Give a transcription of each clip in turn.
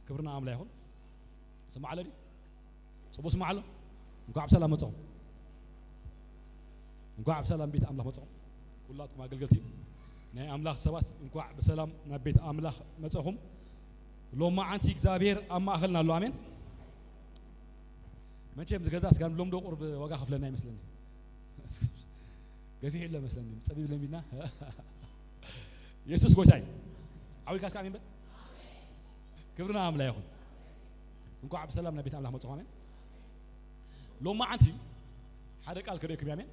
ክብርና ኣምላ ይኹን። ስማዕ ኣሎ ድዩ? ጽቡቅ ስማዕ ኣሎ። እንኳዕ ብሰላም መጻኹም። እንኳዕ ብሰላም ቤት ኣምላኽ መጻኹም። ኩላትኩም ኣገልገልቲ ናይ ኣምላኽ ሰባት እንኳዕ ብሰላም ናብ ቤት ኣምላኽ መጻኹም። ሎማዓንቲ እግዚኣብሔር ኣብ ማእኸልና ኣሎ። ኣሜን። መቸም ዝገዛ ስጋ ንብሎም ዶ ቁርብ ዋጋ ከፍለና ይመስለኒ። ገፊሕ ኣሎ መስለኒ። ጸቢብ ለሚድና። የሱስ ጎይታ እዩ። ዓው ኢልካ እስከ ኣሜን በል። ክብርና ኣምላኽ ይኹን። እንኳዕ ብሰላም ናብ ቤት ኣምላኽ መጻኹም። ኣሜን። ሎማዓንቲ ሓደ ቃል ከርእየኩም እየ። ኣሜን።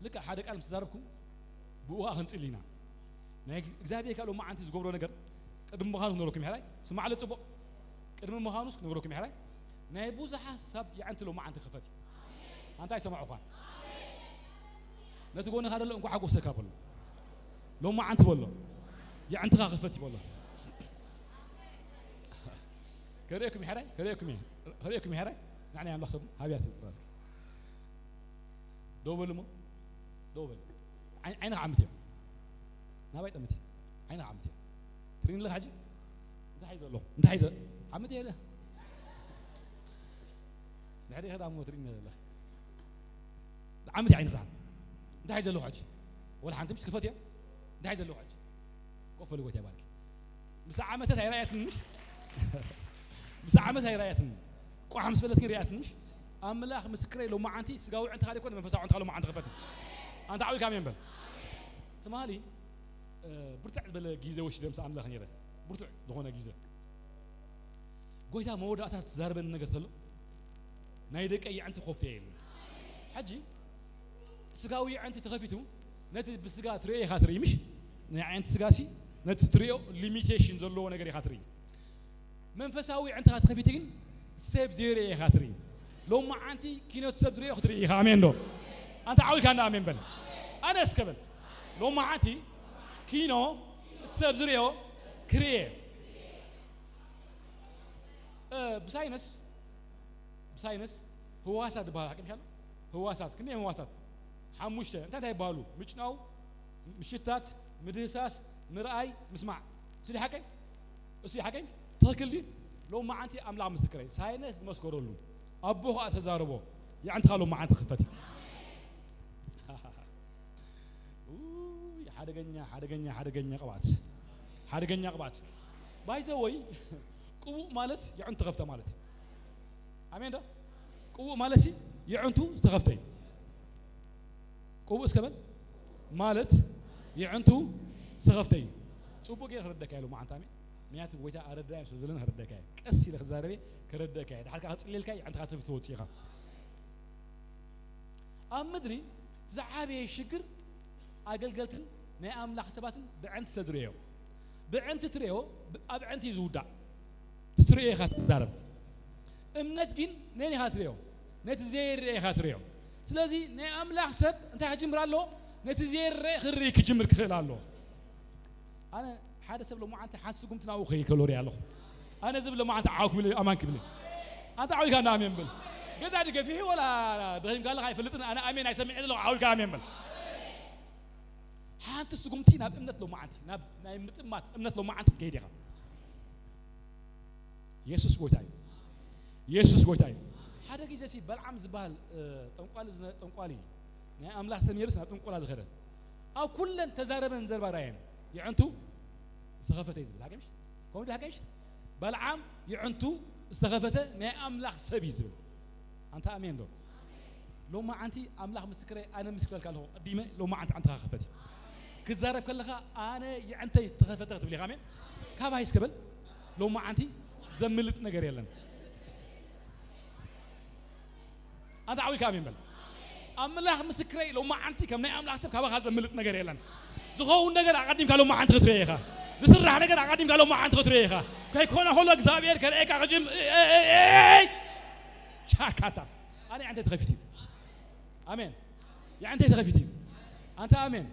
ልክዕ ሓደ ቃል ምስ ተዛረብኩም ብኡ ኸኣ ክንጽሊ ኢና። ናይ እግዚኣብሔር ከኣ ሎማዓንቲ ዝገብሮ ነገር ቅድሚ ምዃኑ ክነግረኩም እየ። ሕራይ ስማዕ ኣሎ ጽቡቕ። ቅድሚ ምዃኑስ ክነግረኩም እየ። ሕራይ ናይ ብዙሓት ሰብ የዕንቲ ሎማዓንቲ ክኸፈት እዩ። ኣንታ ኣይሰማዕኳን። ነቲ ጎንኻ ዘሎ እንኳዕ ሓጎሰካ በሎ። ሎማዓንቲ በሎ። የዕንትኻ ክኸፈት እዩ በሎ። ከርእየኩም እየ። ሕራይ ከርእየኩም እየ። ከርእየኩም እየ። ሕራይ ንዓና ኣምላኽ ሰብ ሃብያ ትጥራዝኪ። ደው በሉ እሞ። ደው በሉ። ዓይን-፣ ዓይንኻ ዓምት እዮም። ናባይ ጠምት። ዓይንኻ ዓምት እዮም። ትሪኒ ኣለኻ ሕጂ? እንታይ ሒዘ ኣለኹ? እንታይ ሒዘ? ዓምት እየ ኢለ። ድሕሪ ኸዳ እሞ ትሪኒ ኣለኻ። ዓምት ዓይንኻ። እንታይ ሒዘ ኣለኹ ሕጂ? ወላ ሓንቲ ምሽ ክፈት እዮም። እንታይ ሒዘ ኣለኹ ሕጂ? ኮፍ በሉ ጎይታ ይባርክ። ምስ ዓመተት ኣይረኣየትንሽ። ምስ ዓመት ኣይረኣየትኒ። ቋሕ ምስ በለትኒ ርኣየትንሽ። ኣምላኽ ምስክረይ ሎማዓንቲ ስጋዊ ዕንትኻ ደይኮነ መንፈሳዊ ዕንትኻ ሎማዓንቲ ክፈት እዩ። ኣንታ ዓው ኢልካ ኣሜን በል። ትማሊ፣ እ፣ ብርትዕ ዝበለ ግዜ ወሲደ ምስ ኣምላኽ ነይረ። ብርትዕ ዝኾነ ግዜ። ጎይታ መወዳእታ ትዛረበኒ ነገር ተሎ ናይ ደቀይ የዕንቲ ኮፍተ የለን። ሕጂ ስጋዊ የዕንቲ ተኸፊቱ ነቲ ብስጋ ትርእዮ ኢኻ ትርኢ ምሽ? ናይ የዕንቲ ስጋ ሲ ነቲ ትርእዮ ሊሚቴሽን ዘለዎ ነገር ኢኻ ትርኢ። መንፈሳዊ የዕንትኻ ተኸፊቱ ግን ሰብ ዘይርእዮ ኢኻ ትርኢ። ሎማዓንቲ ኪኖ እቲ ሰብ ዝርእዮ ክትርኢ ኢኻ። ኣሜን ዶ? ኣንታ ዓው ኢልካ እንዳ ኣሜን በል። ኣነ እስከ በል። ሎማዓንቲ ኪኖ እቲ ሰብ ዝርእዮ ክርእየ። እ፣ ብሳይነስ፣ ብሳይነስ ህዋሳት ዝበሃል ሓቂ ምሻል? ህዋሳት፣ ክንደይ ህዋሳት? ሓሙሽተ። እንታይ እንታይ ይበሃሉ? ምጭናው፣ ምሽታት፣ ምድህሳስ፣ ምርኣይ፣ ምስማዕ። እሱ ሓቀይ? እሱ ሓቀይ? ትኽክል ድዩ? ሎማዓንቲ ኣምላኽ ምስክረይ። ሳይነስ ዝመስከረሉ። ኣቦ ኸኣ ተዛረቦ። የዕንትኻ ሎማዓንቲ ክፈት እዩ። ውይ፣ ሓደገኛ፣ ሓደገኛ፣ ሓደገኛ ቅብኣት። ሓደገኛ ቅብኣት። ባይ ዘ ወይ፣ ቅቡእ ማለት የዕንቱ ተኸፍተ ማለት እዩ። ኣሜን ዶ? ቅቡእ ማለት ሲ የዕንቱ ዝተኸፍተ እዩ። ቅቡእ እስከ በል። ማለት የዕንቱ ዝተኸፍተ እዩ። ጽቡቅ ገይረ ከረደካ ኢሉ መዓንታ፣ ኣሜን። ምክንያቱ ጎይታ ኣረዳእዮም ስለ ዘለኒ ከረደካ እየ። ቀስ ኢለ ክዛረብ እየ፣ ከረደካ እየ። ድሓር ከኣ ክጽልየልካ እየ፣ የዕንትኻ ትፍትወ ወጺእኻ። ኣብ ምድሪ ዝዓበየ ሽግር ኣገልገልትን ናይ ኣምላኽ ሰባትን ብዕንቲ ስለ ዝርእዮ። ብዕንቲ ትርእዮ፣ ብ-፣ ኣብ ዕንቲ እዩ ዝውዳእ። እቲ ትርእዮ ኢኻ ትዛረብ። እምነት ግን ነን ኢኻ ትርእዮ? ነቲ ዘይርአ ኢኻ ትርእዮ። ስለዚ ናይ ኣምላኽ ሰብ እንታይ ክጅምር ኣለዎ? ነቲ ዘይርአ ክርኢ ክጅምር ክኽእል ኣለዎ። ኣነ ሓደ ሰብ ሎማዓንቲ ሓንቲ ስጉምቲ ናብኡ ክኸይድ ከሎ ሪኣ ኣለኹ። ኣነ ዝብል ሎማዓንቲ ዓው ክብል ኣማን ክብል። ኣንታ ዓው ኢልካ እንዳ ኣሜን በል። ገዛ ድገፊሑ ወላ ደኺምካ ኣለኻ ኣይፈልጥን። ኣነ ኣሜን ኣይሰምዕን ዘለኹ፣ ዓው ኢልካ ኣሜን በል። ሓንቲ ስጉምቲ ናብ እምነት ሎማዓንቲ፣ ናብ ናይ ምጥማት እምነት ሎማዓንቲ ትከይድ ኢኻ። የሱስ ጎይታ እዩ። የሱስ ጎይታ እዩ። ሓደ ግዜ ሲ በልዓም ዝበሃል፣ እ፣ ጠንቋሊ ዝነ-፣ ጠንቋሊ ናይ ኣምላኽ ሰብ ነይሩስ ናብ ጥንቆላ ዝኸደ። ኣብ ኩለን ተዛረበን ዘረባ ራየን የዕንቱ ዝተኸፈተ እዩ ዝብል። ሓቂ ምሽ? ከምኡ ድዩ ሓቂ ምሽ? በልዓም የዕንቱ ዝተኸፈተ ናይ ኣምላኽ ሰብ እዩ ዝብል። ኣንታ ኣሜን ዶ? ሎማዓንቲ ኣምላኽ ምስክረይ፣ ኣነ ምስክረልካ ኣለኹ። ቀዲመ ሎማዓንቲ ዓንትኻ ክኸፈት እዩ። ክዛረብ ከለኻ ኣነ የዕንተይ ዝተኸፈተ ክትብል ኢኻ። ኣሜን። ካባይ እስከ በል። ሎማዓንቲ ዘምልጥ ነገር የለን። ኣንታ ዓው ኢልካ ኣሜን በል። ኣምላኽ ምስክረይ፣ ሎማዓንቲ ከም ናይ ኣምላኽ ሰብ ካባኻ ዘምልጥ ነገር የለን። ዝኸውን ነገር ኣቐዲምካ ሎማዓንቲ ክትርእዮ ኢኻ። ዝስራሕ ነገር ኣቐዲምካ ሎማዓንቲ ክትርእዮ ኢኻ። ከይኮነ ከሎ እግዚኣብሔር ከርእየካ ክጅም-፣ ኤ-፣ ኤ-፣ ኤ-፣ ኤ-፣ ቻካታስ። ኣነ የዕንተይ ተኸፊቱ እዩ። ኣሜን። የዕንተይ ተኸፊቱ እዩ። ኣንታ ኣሜን።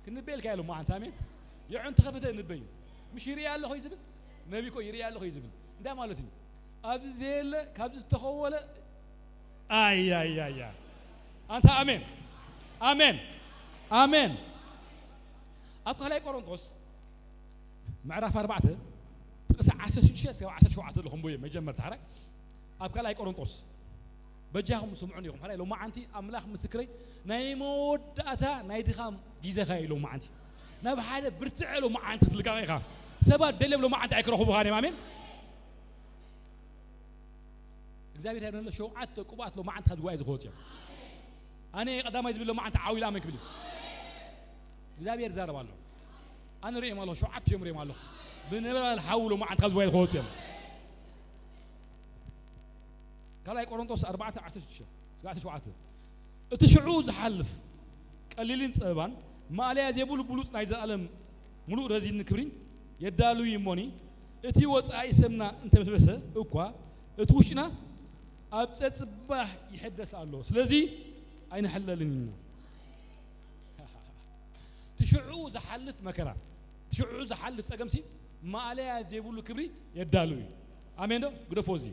ክንበየልካ እየ ሎማዓንቲ፣ ኣሜን። የዕንቱ ተኸፈተ እንበዩ። ምሽ ይርኢ ኣለኹ እዩ ዝብል። ነቢ እኮ ይርኢ ኣለኹ እዩ ዝብል። እንታይ ማለት እዩ? ኣብዚ ዘየለ፣ ካብዚ ዝተኸወለ፣ ኣይ፣ ኣይ፣ ኣይ፣ ኣይ። ኣንታ ኣሜን። ኣሜን። ኣሜን። ኣብ ካልኣይ ቆሮንቶስ ምዕራፍ ኣርባዕተ ጥቕሲ ዓሰርተ ሽዱሽተ እስካብ ዓሰርተ ሸውዓተ ዘለኹም ብየ መጀመርታ ሕራይ ኣብ ካልኣይ ቆሮንጦስ። በጃኹም ስምዑን ኢኹም። ሕራይ ሎማዓንቲ ኣምላኽ ምስክረይ ናይ መወዳእታ ናይ ድኻም ግዜኻ እዩ ሎማዓንቲ። ናብ ሓደ ብርትዐ ሎማዓንቲ ክትልቀቕ ኢኻ። ሰባት ደልዮም ሎማዓንቲ ኣይክረኽቡኻን እዮም። ኣሜን። እግዚኣብሔር እንታይ ይብለና? ሸውዓተ ቅቡኣት ሎማዓንቲ ካብ ጉባኤ ዝወፁ እዮም። ኣነ ቀዳማይ ዝብል ሎማዓንቲ ዓው ኢለ ኣሜን ክብል እዩ። እግዚኣብሔር ይዛረብ ኣሎ። ኣነ ርእዮም ኣለኹ፣ ሸውዓተ እዮም ርእዮም ኣለኹ። ብነበልባል ሓዊ ሎማዓንቲ ካብ ጉባኤ ዝወፁ እዮም። ካልኣይ ቆሮንቶስ ኣርባዕተ ዓሰርተ ሽዱሽተ እስከ ዓሰርተ ሸውዓተ። እቲ ሽዑ ዝሓልፍ ቀሊልን ጸበባን ማእለያ ዘይብሉ ብሉጽ ናይ ዘላለም ምሉእ ረዚን ክብሪ የዳሉ እዩ እሞኒ፣ እቲ ወጻኢ ሰብና እንተበስበሰ እኳ እቲ ውሽጥና ኣብ ጸጽባሕ ይሕደስ ኣሎ። ስለዚ ኣይንሕለልን ኢና። እቲ ሽዑ ዝሓልፍ መከራ፣ እቲ ሽዑ ዝሓልፍ ጸገምሲ ማእለያ ዘይብሉ ክብሪ የዳሉ እዩ። ኣሜን ዶ? ግደፎ እዚ።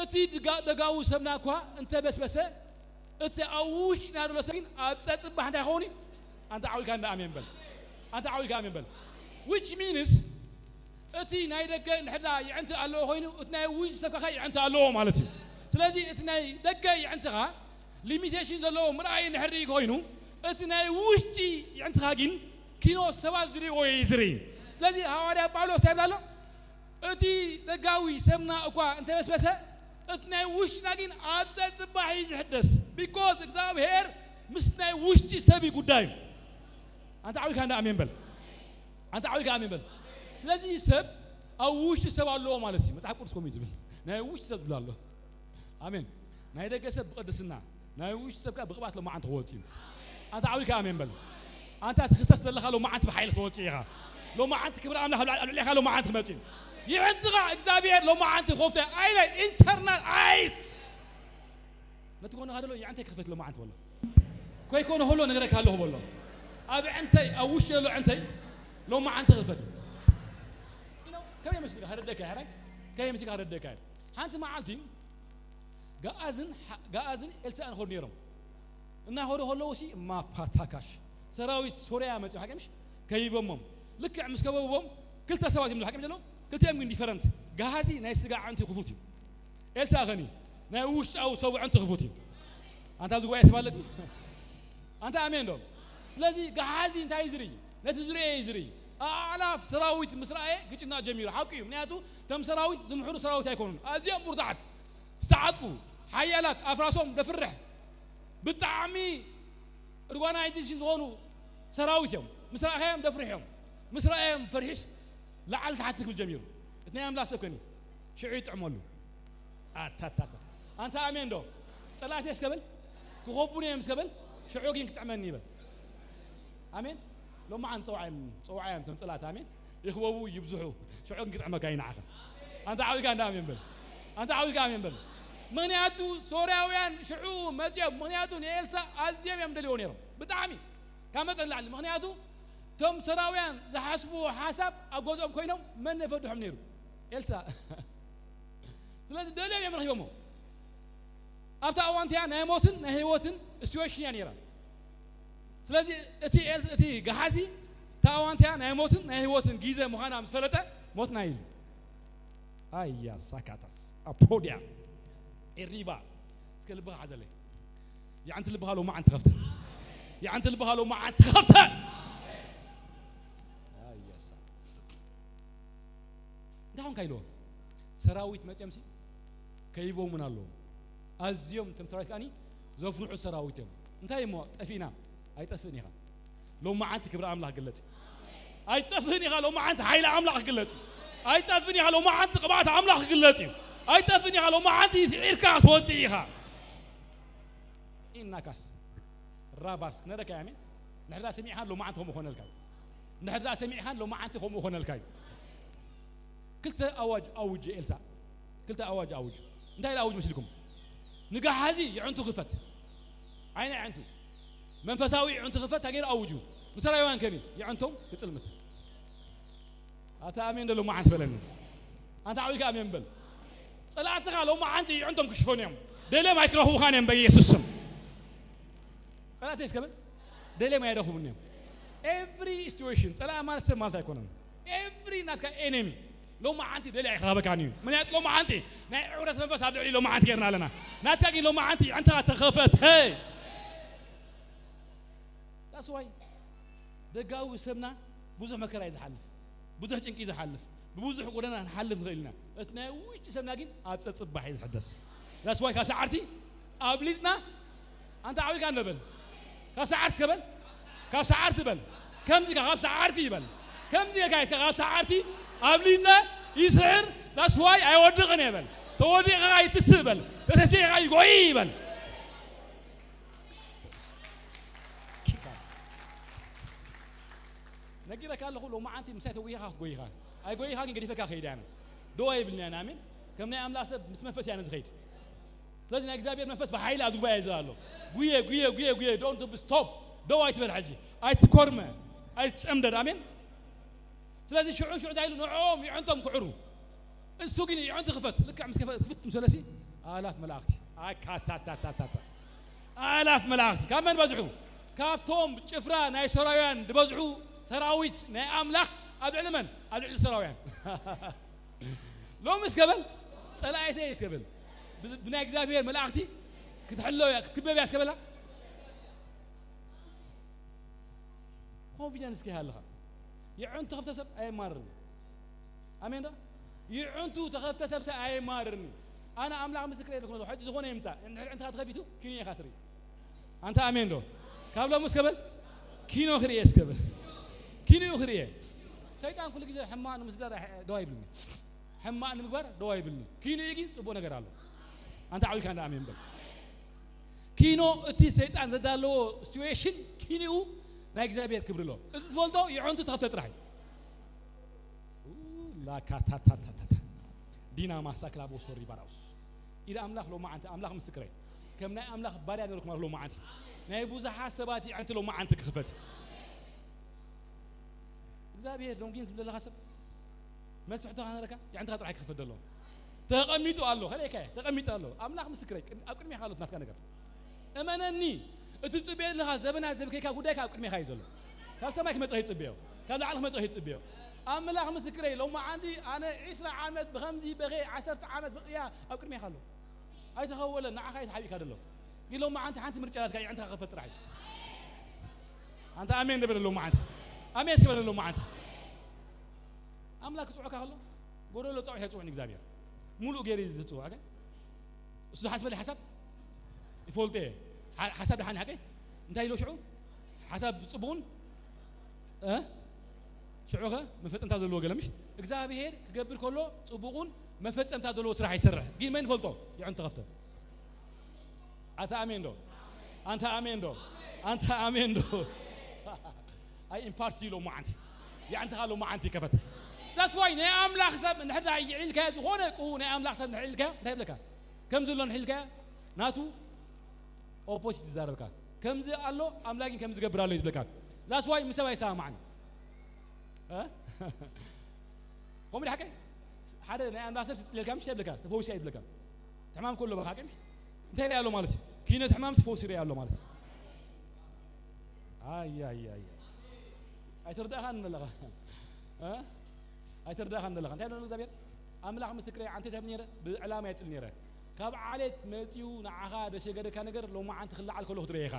እቲ ድጋ-፣ ደጋዊ ሰብና እኳ እንተበስበሰ፣ እቲ ኣብ ውሽጥና ዘሎ ሰብ ግን ኣብ ጸጽባሕ እንታይ ክኸውን እዩ? ኣንተ ዓው ኢልካ እንዳ ኣሜን በል። ኣንተ ዓው ኢልካ ኣሜን በል። Which means እቲ ናይ ደገ እንድሕር ደኣ ይዕንቲ ኣለዎ ኮይኑ፣ እቲ ናይ ውሽጢ ሰብካ ከ ይዕንቲ ኣለዎ ማለት እዩ። ስለዚ እቲ ናይ ደገ ይዕንትኻ ሊሚቴሽን ዘለዎ ምርኣይ እንድሕር ርኢ ኮይኑ፣ እቲ ናይ ውሽጢ ይዕንትኻ ግን ኪኖ ሰባት ዝርእይዎ እዩ ዝርኢ። ስለዚ ሃዋርያ ጳውሎስ እንታይ ይብል ኣሎ? እቲ ደጋዊ ሰብና እኳ እንተበስበሰ፣ እቲ ናይ ውሽጥና ግን ኣብ ጸጽባሕ እዩ ዝሕደስ። ቢኮዝ እግዚኣብሔር ምስ ናይ ውሽጢ ሰብ እዩ ጉዳዩ። ኣንተ ዓው ኢልካ እንዳ ኣሜን በል። ኣንተ ዓው ኢልካ ኣሜን በል። ስለዚ ሰብ ኣብ ውሽጢ ሰብ ኣለዎ ማለት እዩ። መጽሓፍ ቅዱስ ከምኡ እዩ ዝብል። ናይ ውሽጢ ሰብ ዝብል ኣሎ። ኣሜን። ናይ ደገ ሰብ ብቅድስና፣ ናይ ውሽጢ ሰብ ከኣ ብቅብኣት ሎማዓንቲ ክወጽእ እዩ። ኣንተ ዓው ኢልካ ኣሜን በል። ኣንታ ትኽሰስ ዘለኻ ሎማዓንቲ ብሓይሊ ክትወጽእ ኢኻ። ሎማዓንቲ ክብሪ ኣምላኽ ኣብ ልዕሊ-፣ ኣብ ልዕሌኻ ሎማዓንቲ ክመጽእ እዩ። ይዕንትኻ እግዚኣብሔር ሎማዓንቲ ኮፍተ ኣይለ ኢንተርናል ኣይስ። ነቲ ጎንኻ ዘሎ ይዕንተይ ክኽፈት ሎማዓንቲ በሎ። ከይኮነ ከሎ ነገረካ ኣለኹ በሎ። ኣብ ዕንተይ፣ ኣብ ውሽጢ ዘሎ ዕንተይ ሎማዓንቲ ክኽፈት እዩ። You know፣ ከመይ መስልካ ከረደካ እየ፣ ሕራይ? ከመይ መስልካ ከረደካ እየ? ሓንቲ መዓልቲ ገኣዝን ሓ-፣ ገኣዝን ኤልሳዕን ይኸዱ ነይሮም። እናኸዱ ከለዉ ሲ ማፓታካሽ ሰራዊት ሶርያ መጺኦም፣ ሓቂ ምሽ? ከቢቦሞም። ልክዕ ምስ ከበብዎም ክልተ ሰባት እዮም ዘለዉ፣ ሓቂ ምሽ ዘለዉ? ክልቲኦም ግን ዲፈረንት። ገሃዚ ናይ ስጋ ኣዕንቱ ክፉት እዩ። ኤልሳዕ ኸኒ ናይ ውሽጣዊ ሰብ ኣዕንቱ ክፉት እዩ። ኣንታ ኣብዚ ጉባኤ ሰብ ኣለኩም? ኣንታ ኣሜን ዶ? ስለዚ ገሃዚ እንታይ እዩ ዝርኢ? ነቲ ዝርእዮ እዩ ዝርኢ። ኣእላፍ ሰራዊት ምስ ረኣየ ግጭትና ጀሚሩ። ሓቂ እዩ። ምክንያቱ እቶም ሰራዊት ዝምሕሩ ሰራዊት ኣይኮኑን። ኣዝዮም ብርቱዓት፣ ዝተዓጥቁ፣ ሓያላት፣ ኣፍራሶም ደፍርሕ፣ ብጣዕሚ ኦርጋናይዜሽን ዝኾኑ ሰራዊት እዮም። ምስ ረኣኻዮም ደፍርሕ እዮም። ምስ ረኣዮም ፈሪሑስ ላዕሊ ታሕቲ ክብል ጀሚሩ። እቲ ናይ ኣምላኽ ሰብ ከኒ ሽዑ ይጥዕመሉ። ኣታታታ። ኣንታ ኣሜን ዶ? ጸላእተይ እስከ በል። ክኸቡኒ እዮም እስከ በል። ሽዑ ግን ክጥዕመኒ ይበል። ኣሜን። ሎማዓንቲ ጸውዓዮም፣ ጸውዓዮም እቶም ጸላእቲ፣ ኣሜን። ይኽበቡ፣ ይብዝሑ። ሽዑ ግን ክጥዕመካ እዩ ንዓኻ። ኣንታ ዓው ኢልካ እንዳ ኣሜን በል። ኣንታ ዓው ኢልካ ኣሜን በል። ምኽንያቱ ሶርያውያን ሽዑ መጺኦም፣ ምኽንያቱ ንኤልሳዕ ኣዝዮም እዮም ደልይዎ ነይሮም። ብጣዕሚ ካብ መጠን ላዕሊ። ምኽንያቱ እቶም ሶርያውያን ዝሓስብዎ ሓሳብ ኣብ ገዝኦም ኮይኖም መን ነፈድሖም ነይሩ? ኤልሳዕ። ስለዚ ደልዮም እዮም ረኺቦሞ። ኣብታ እዋን እቲኣ ናይ ሞትን ናይ ህይወትን ሲቹዌሽን እያ ነይራ። ስለዚ እቲ ኤል-፣ እቲ ገሓዚ እታ እዋን እቲኣ ናይ ሞትን ናይ ህይወትን ግዜ ምዃና ምስ ፈለጠ ሞትና ኢሉ። ኣያ ሳካታስ ኣፖድያ ኤሪባ። እስከ ልብኻ ሓዘለይ። የዓንቲ ልብኻ ሎማዓንቲ ኸፍተ። የዓንቲ ልብኻ ሎማዓንቲ ኸፍተ። ኣያ ሳ-፣ እንታይ ኾንካ ኢልዎ? ሰራዊት መፅዮምሲ ከይቦምን ኣለዎም። ኣዝዮም እቶም ሰራዊት ከዓኒ ዘፍርሑ ሰራዊት እዮም። እንታይ እሞ ጠፊእና? ኣይጠፍእን ኢኻ። ሎማዓንቲ ክብሪ ኣምላኽ ግለጽ። ኣይጠፍእን ኢኻ። ሎማዓንቲ ሓይሊ ኣምላኽ ግለጽ። ኣይጠፍእን ኢኻ። ሎማዓንቲ ቅብኣት ኣምላኽ ግለጽ እዩ። ኣይጠፍእን ኢኻ። ሎማዓንቲ ስዒርካ ክትወጽእ ኢኻ። ኢናካስ ራባስ ክነደካ ያሚን ንሕዳ ሰሚዕኻን ሎማዓንቲ ከምኡ ኾነልካ እዩ። ንሕዳ ሰሚዕኻን ሎማዓንቲ ከምኡ ኾነልካ እዩ። ክልተ ኣዋጅ ኣውጅ ኤልሳ። ክልተ ኣዋጅ ኣውጅ። እንታይ ኢሉ ኣውጅ መስልኩም? ንገሓዚ የዕንቱ ክፈት። ዓይነ የዕንቱ። መንፈሳዊ የዕንቱ ክፈት። ታገይሩ ኣውጁ። ምሰራዊያን ከኒ የዕንቶም ትጽልምት። ኣታ ኣሜን ዶ ሎማዓንቲ በለኒ። ኣንታ ዓው ኢልካ ኣሜን በል። ጸላእትኻ ሎማዓንቲ የዕንቶም ክሽፈኑ እዮም። ደልዮም ኣይክረኽቡኻን እዮም በኢየሱስ ስም። ጸላእተይ እስከ በል። ደልዮም ኣይረኽቡን እዮም። ኤቭሪ ሲቹዌሽን ጸላእ ማለት ሰብ ማለት ኣይኮነን። every ናትካ enemy ሎማዓንቲ ደልያ ኣይክረኸበካን እዩ። ምክንያቱ ሎማዓንቲ ናይ ዕብረት መንፈስ ኣብ ልዕሊ ሎማዓንቲ ጌርና ኣለና። ናትካ ግን ሎማዓንቲ ኣንታ ተኸፈተ። That's why ደጋዊ ሰብና ብዙሕ መከራ እዩ ዝሓልፍ፣ ብዙሕ ጭንቂ እዩ ዝሓልፍ፣ ብብዙሕ ጎደና ንሓልፍ ንኽእል ኢና። እቲ ናይ ውጭ ሰብና ግን ኣብ ጸጽባሕ እዩ ዝሕደስ። That's why ካብ ሰዓርቲ ኣብሊጽና ኣንታ ዓዊልካ እንደ በል። ካብ ሰዓርቲ እስከ በል። ካብ ሰዓርቲ በል። ከምዚ ኢልካ ካብ ሰዓርቲ ይበል። ከምዚ ኢልካ ኢድካ ካብ ሰዓርቲ ኣብሊጸ ይስዕር። That's why ኣይወድቕን እየ በል። ተወዲቕካ ይትስእ በል። ተተሲእካ ይጎይ ይበል። ነጊረካ ኣለኹ፣ ሎማዓንቲ ምሳይ ተጎይኻ ክትጎይኻ። ኣይጎይኻ ግን ገዲፈካ ከይድ ኣነ። ደው ኣይብልኒ ኣነ፣ ኣሜን። ከም ናይ ኣምላኽ ሰብ ምስ መንፈስ እየ ኣነ ዝኸይድ። ስለዚ ናይ እግዚኣብሔር መንፈስ ብሓይሊ ኣብዚ ጉባኤ እዚ ኣሎ። ጉየ፣ ጉየ፣ ጉየ፣ ጉየ፣ don't stop። ደው ኣይትበል ሕጂ። ኣይትኮርመ፣ ኣይትጨምደድ፣ ኣሜን። ስለዚ ሽዑ፣ ሽዑ እንታይ ኢሉ? ንዕኦም ይዕንቶም ክዕሩ። እሱ ግን ይዕንቱ ክፈት። ልክዕ ምስ ከፈ-፣ ክፍት ምስ በለሲ፣ ኣላፍ መላእኽቲ። ኣካታታታታታ። ኣላፍ መላእኽቲ። ካብ መን በዝሑ? ካብቶም ጭፍራ ናይ ሰራውያን ዝበዝሑ ሰራዊት ናይ ኣምላኽ ኣብ ልዕሊ መን? ኣብ ልዕሊ ሰራውያን። ሎሚ እስከ በል፣ ጸላኢተይ እስከ በል። ብ-፣ ብናይ እግዚኣብሔር መላእኽቲ ክትሕሎ እያ፣ ክትክበብ እያ እስከ በላ። ኮንፊደንስ ከይሃልኻ። ይዕንቱ ተኸፍተ ሰብ ኣየማርርን። ኣሜን ዶ? ይዕንቱ ተኸፍተ ሰብ ሰብ ኣየማርርን። ኣነ ኣምላኽ ምስክር የለኩም። ሕጂ ዝኾነ ይምጻእ። እንድሕር ዕንትኻ ተኸፊቱ፣ ኪኖ ኢኻ ትርኢ። ኣንታ ኣሜን ዶ? ካብ ሎሚ እስከ በል፣ ኪኖ ክርእየ እስከ በል። ኪኖ እዩ ክርእየ። ሰይጣን ኩሉ ግዜ ሕማቕ ንምስዳር ኣሕ-፣ ደው ኣይብልኒ። ሕማቕ ንምግባር ደው ኣይብልኒ። ኪኖ እዩ ግን ጽቡቕ ነገር ኣሎ። ኣንታ ዓዊልካ እንዳ ኣሜን በል። ኪኖ እቲ ሰይጣን ዘዳለዎ ሲትዌሽን ኪኒኡ ናይ እግዚኣብሔር ክብሪ ኣሎ። እዚ ዝፈልጦ ይዕንቱ ተኸፍተ ጥራሕ እዩ። ኡ፣ ላካታታታታታ። ዲና ማሳክላ ቦሶሪ ባራውስ። ኢለ ኣምላኽ ሎማዓንቲ፣ ኣምላኽ ምስክረይ። ከም ናይ ኣምላኽ ባርያ ነርኩ ማለት ሎማዓንቲ። ናይ ብዙሓት ሰባት ይዕንቲ ሎማዓንቲ ክኽፈት። እግዚኣብሔር ዶንጊን ዝብለለኻ ሰብ መስርሕቶ ካነረካ ይዕንትኻ ጥራሕ ክኽፈት ዘሎ። ተቐሚጡ ኣሎ፣ ከለይካ ተቐሚጡ ኣሎ። ኣምላኽ ምስክረይ፣ ቅድ-፣ ኣብ ቅድሜኻ ኣሎ ናትካ ነገር። እመነኒ፣ እቲ ትጽበዮ ዘለኻ ዘበናት ዘብከይካ ጉዳይካ ኣብ ቅድሜኻ እዩ ዘሎ። ካብ ሰማይ ክመጽእ ይጽበዮ፣ ካብ ላዕሊ ክመጽእ ይጽበዮ። ኣምላኽ ምስክረይ፣ ሎማዓንቲ ኣነ ዒስራ ዓመት ብኸምዚ በኸ ዓሰርተ ዓመት ብቕያ ኣብ ቅድሜኻ ኣሎ። ኣይተኸወለን፣ ንዓኻ እዩ ተሓቢእካ ዘሎ። ግን ሎማዓንቲ ሓንቲ ምርጫ ናትካ፣ ይዕንትኻ ክፈት ጥራሕ እዩ። ኣንታ ኣሜን ንበል ሎማዓንቲ። ኣሜን እስኪ በል ሎማዓንቲ። ኣምላኽ ክጽውዕካ ከሎ፣ ጎደሎ ጸውዒ ኣይጽውዕን እግዚኣብሔር። ሙሉእ ገይሩ እዩ ዝጽውዕ፣ ኣገ? እሱ ዝሓስበለይ ሓሳብ ይፈልጦ እየ። ሓ-፣ ሓሳብ ደሓን ሓቀይ? እንታይ ኢሎ ሽዑ? ሓሳብ ጽቡቕን፣ እ? ሽዑኸ መፈጸምታ ዘለዎ ገለ ምሽ? እግዚኣብሔር ክገብር ከሎ ጽቡቕን መፈጸምታ ዘለዎ ስራሕ ይሰርሕ። ግን መን ይፈልጦ? ይዕንቱ ተኸፍተ። ኣንታ ኣሜን ዶ? ኣንታ ኣሜን ዶ? ኣንታ ኣሜን ዶ? ኣይ ኢምፓርቲ ሎማዓንቲ። ይዕንትኻ ሎማዓንቲ ይከፈት። That's why ናይ ኣምላኽ ሰብ እንድሕር ዳ ይዕልካ ዝኾነ ቁ ናይ ኣምላኽ ሰብ እንድሕር ኢልካ እንታይ ይብለካ? ከምዚ ኣሎ እንድሕር ኢልካ ናቱ ኦፖዚት ይዛረብካ። ከምዚ ኣሎ ኣምላኽ ግን ከምዚ ገብር ኣሎ እዩ ዝብለካ። That's why ምስ ሰብ ኣይሰማማዕን። እ? ከምኡ ድሓቀ ሓደ ናይ ኣምላኽ ሰብ ትጽልየልካ ምሽ ይብለካ፣ ተፈውሲ ይብለካ። ሕማም ከሎ በኻ ቀምሽ እንታይ ሪኣ ኣሎ ማለት እዩ? ኪነት ሕማምስ ፈውሲ ሪኣ ኣሎ ማለት እዩ። ኣይ፣ ኣይ፣ ኣይ፣ ኣይ። ኣይተረዳእኻን ዘለኻ። እ? ኣይተረዳእኻን ዘለኻ። እንታይ ደሎ እግዚኣብሔር? ኣምላኽ ምስክረይ፣ ዓንተ ተብ ነይረ፣ ብዕላማ የጽል ነይረ። ካብ ዓሌት መጺኡ ንዓኻ ደሸገደካ ነገር ሎማዓንቲ ክለዓል ከሎ ክትርኢ ኢኻ።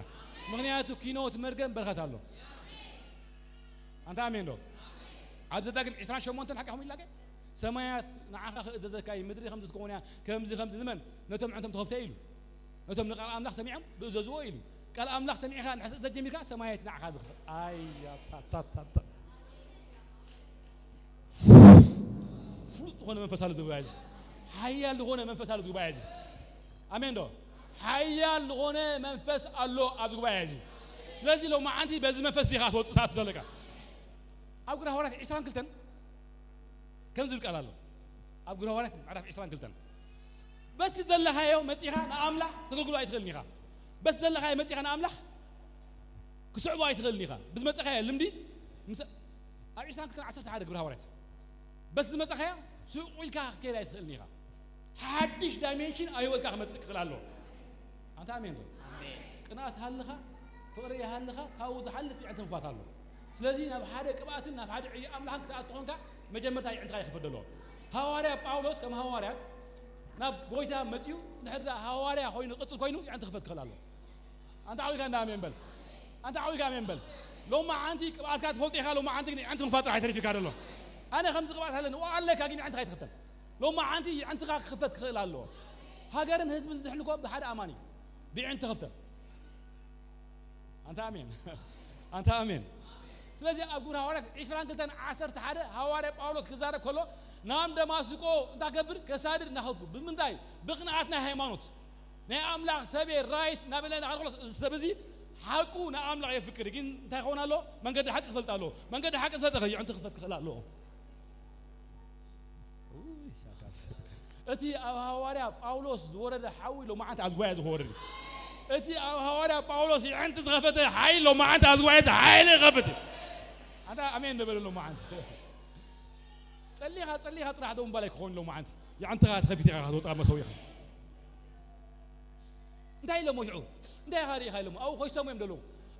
ምኽንያቱ ኪኖ እቲ መርገም በረኸት ኣሎ። ኣንታ ኣሜን ዶ? ኣብ ዘዳግም ዕስራን ሸሞንተን ሓቂ ከምኡ ኢላከ? ሰማያት ንዓኻ ክእዘዘካ እዩ፣ ምድሪ ከምዚ ትከውን እያ፣ ከምዚ፣ ከምዚ ንመን? ነቶም ዕንቶም ተኸፍተ ኢሉ። ነቶም ንቃል ኣምላኽ ሰሚዖም ዝእዘዝዎ ኢሉ። ቃል ኣምላኽ ሰሚዕኻ እንድሕር ትእዘዝ ጀሚርካ፣ ሰማያት ንዓኻ ዝኽፈት። ኣያ፣ ታ፣ ታ፣ ታ፣ ታ። ፍሉጥ ዝኾነ መንፈስ ኣሎ እዚ ጉባኤ እዚ። ሓያል ዝኾነ መንፈስ ኣሎ እዚ ጉባኤ እዚ። ኣሜን ዶ? ሓያል ዝኾነ መንፈስ ኣሎ ኣብዚ ጉባኤ እዚ። ስለዚ ሎማዓንቲ በዚ መንፈስ ዲኻ ትወጽእ ትኣቱ ዘለካ? ኣብ ግብረ ሃዋርያት ዕስራን ክልተን ከም ዝብል ቃል ኣሎ። ኣብ ግብረ ሃዋርያት ምዕራፍ ዕስራን ክልተን፣ በቲ ዘለኻዮ መጺኻ ንኣምላኽ ተገልግሎ ኣይትኽእልን ኢኻ። በቲ ዘለኻዮ መጺኻ ንኣምላኽ ክስዕቦ ኣይትኽእልን ኢኻ። ብዝመጸኻዮ ልምዲ ምስ-፣ ኣብ ዕስራን ክልተን ዓሰርተ ሓደ ግብረ ሃዋርያት፣ በቲ ዝመጸኻዮ ስቕ ኢልካ ክትከይድ ኣይትኽእልን ኢኻ። ሓድሽ ዳይሜንሽን ኣብ ህይወትካ ክመጽእ ክኽእል ኣለዎ። ኣንታ ኣሜን ዶ? ኣሜን። ቅንኣት ሃልኻ፣ ፍቕሪ ይሃልኻ፣ ካብኡ ዝሓልፍ ይዕንተ ምፋት ኣሎ። ስለዚ ናብ ሓደ ቅብኣትን ናብ ሓደ ዕዮ ኣምላኽን ክትኣቱ ኾንካ መጀመርታ የዕንትኻ ይኽፈት ኣለዎ። ሃዋርያ ጳውሎስ ከም ሃዋርያ ናብ ጎይታ መጺኡ፣ ንድሕር ደኣ ሃዋርያ ኮይኑ ቅጽል ኮይኑ የዕንቲ ክፈት ክኽእል ኣለዎ። ኣንታ ዓዊካ እንዳ ኣሜን በል። ኣንታ ዓዊካ ኣሜን በል። ሎማዓንቲ ቅብኣትካ ትፈልጦ ኢኻ፣ ሎማዓንቲ ግን የዕንቲ ምኽፋት ጥራሕ ተሪፊካ ደሎ። ኣነ ከምዚ ቅብኣት ኣለኒ፣ ዋ ኣለካ ግን የዕንትኻ ኣይትኽፈተን። ሎማዓንቲ የዕንትኻ ክኽፈት ክኽእል ኣለዎ። ሃገርን ህዝብን ዝድሕን እኮ ብሓደ ኣማን እዩ። ብየዕንቲ ተኸፍተ። ኣንታ ኣሜን። ኣንታ ኣሜን። ስለዚ ኣብ ግብሪ ሃዋርያት ዕስራን ክልተን ዓሰርተ ሓደ ሃዋርያ ጳውሎስ ክዛረብ ከሎ ናብ ደማስቆ እንታይ ክገብር ከሳድድ እናኸድኩ። ብምንታይ? ብቕንኣት ናይ ሃይማኖት። ናይ ኣምላኽ ሰብ እየ ራይት እናበለ እናኸደ ከሎ እዚ ሰብ እዚ ሓቁ ንኣምላኽ የፍቅር እዩ። ግን እንታይ ክኸውን ኣለዎ? መንገዲ ሓቂ ክፈልጥ ኣለዎ። መንገዲ ሓቂ ዝፈልጠ ከ የዕንቱ ክፈት ክኽእል ኣለዎ። ውይ፣ ሻካስ። እቲ ኣብ ሃዋርያ ጳውሎስ ዝወረደ ሓዊ ሎማዓንቲ ኣብ ጉባኤ እዚ ክወርድ እዩ። እቲ ኣብ ሃዋርያ ጳውሎስ የዕንቲ ዝኸፈተ ሓይል ሎማዓንቲ ኣብ ጉባኤ እዚ ሓይሊ ይኸፍት እዩ። ኣንታ ኣሜን ንበል ሎማዓንቲ። ጸሊኻ፣ ጸሊኻ ጥራሕ ደው ምባል ኣይክኸውን ሎማዓንቲ። የዕንትኻ ተኸፊት ኢኻ ክትወጽእ ኣብ መሰው ኢኻ። እንታይ ኢሎሞ ሽዑ? እንታይ ኢኻ ርኢኻ ኢሎሞ? ኣብኡ ኮይሶም እዮም ዘለዉ።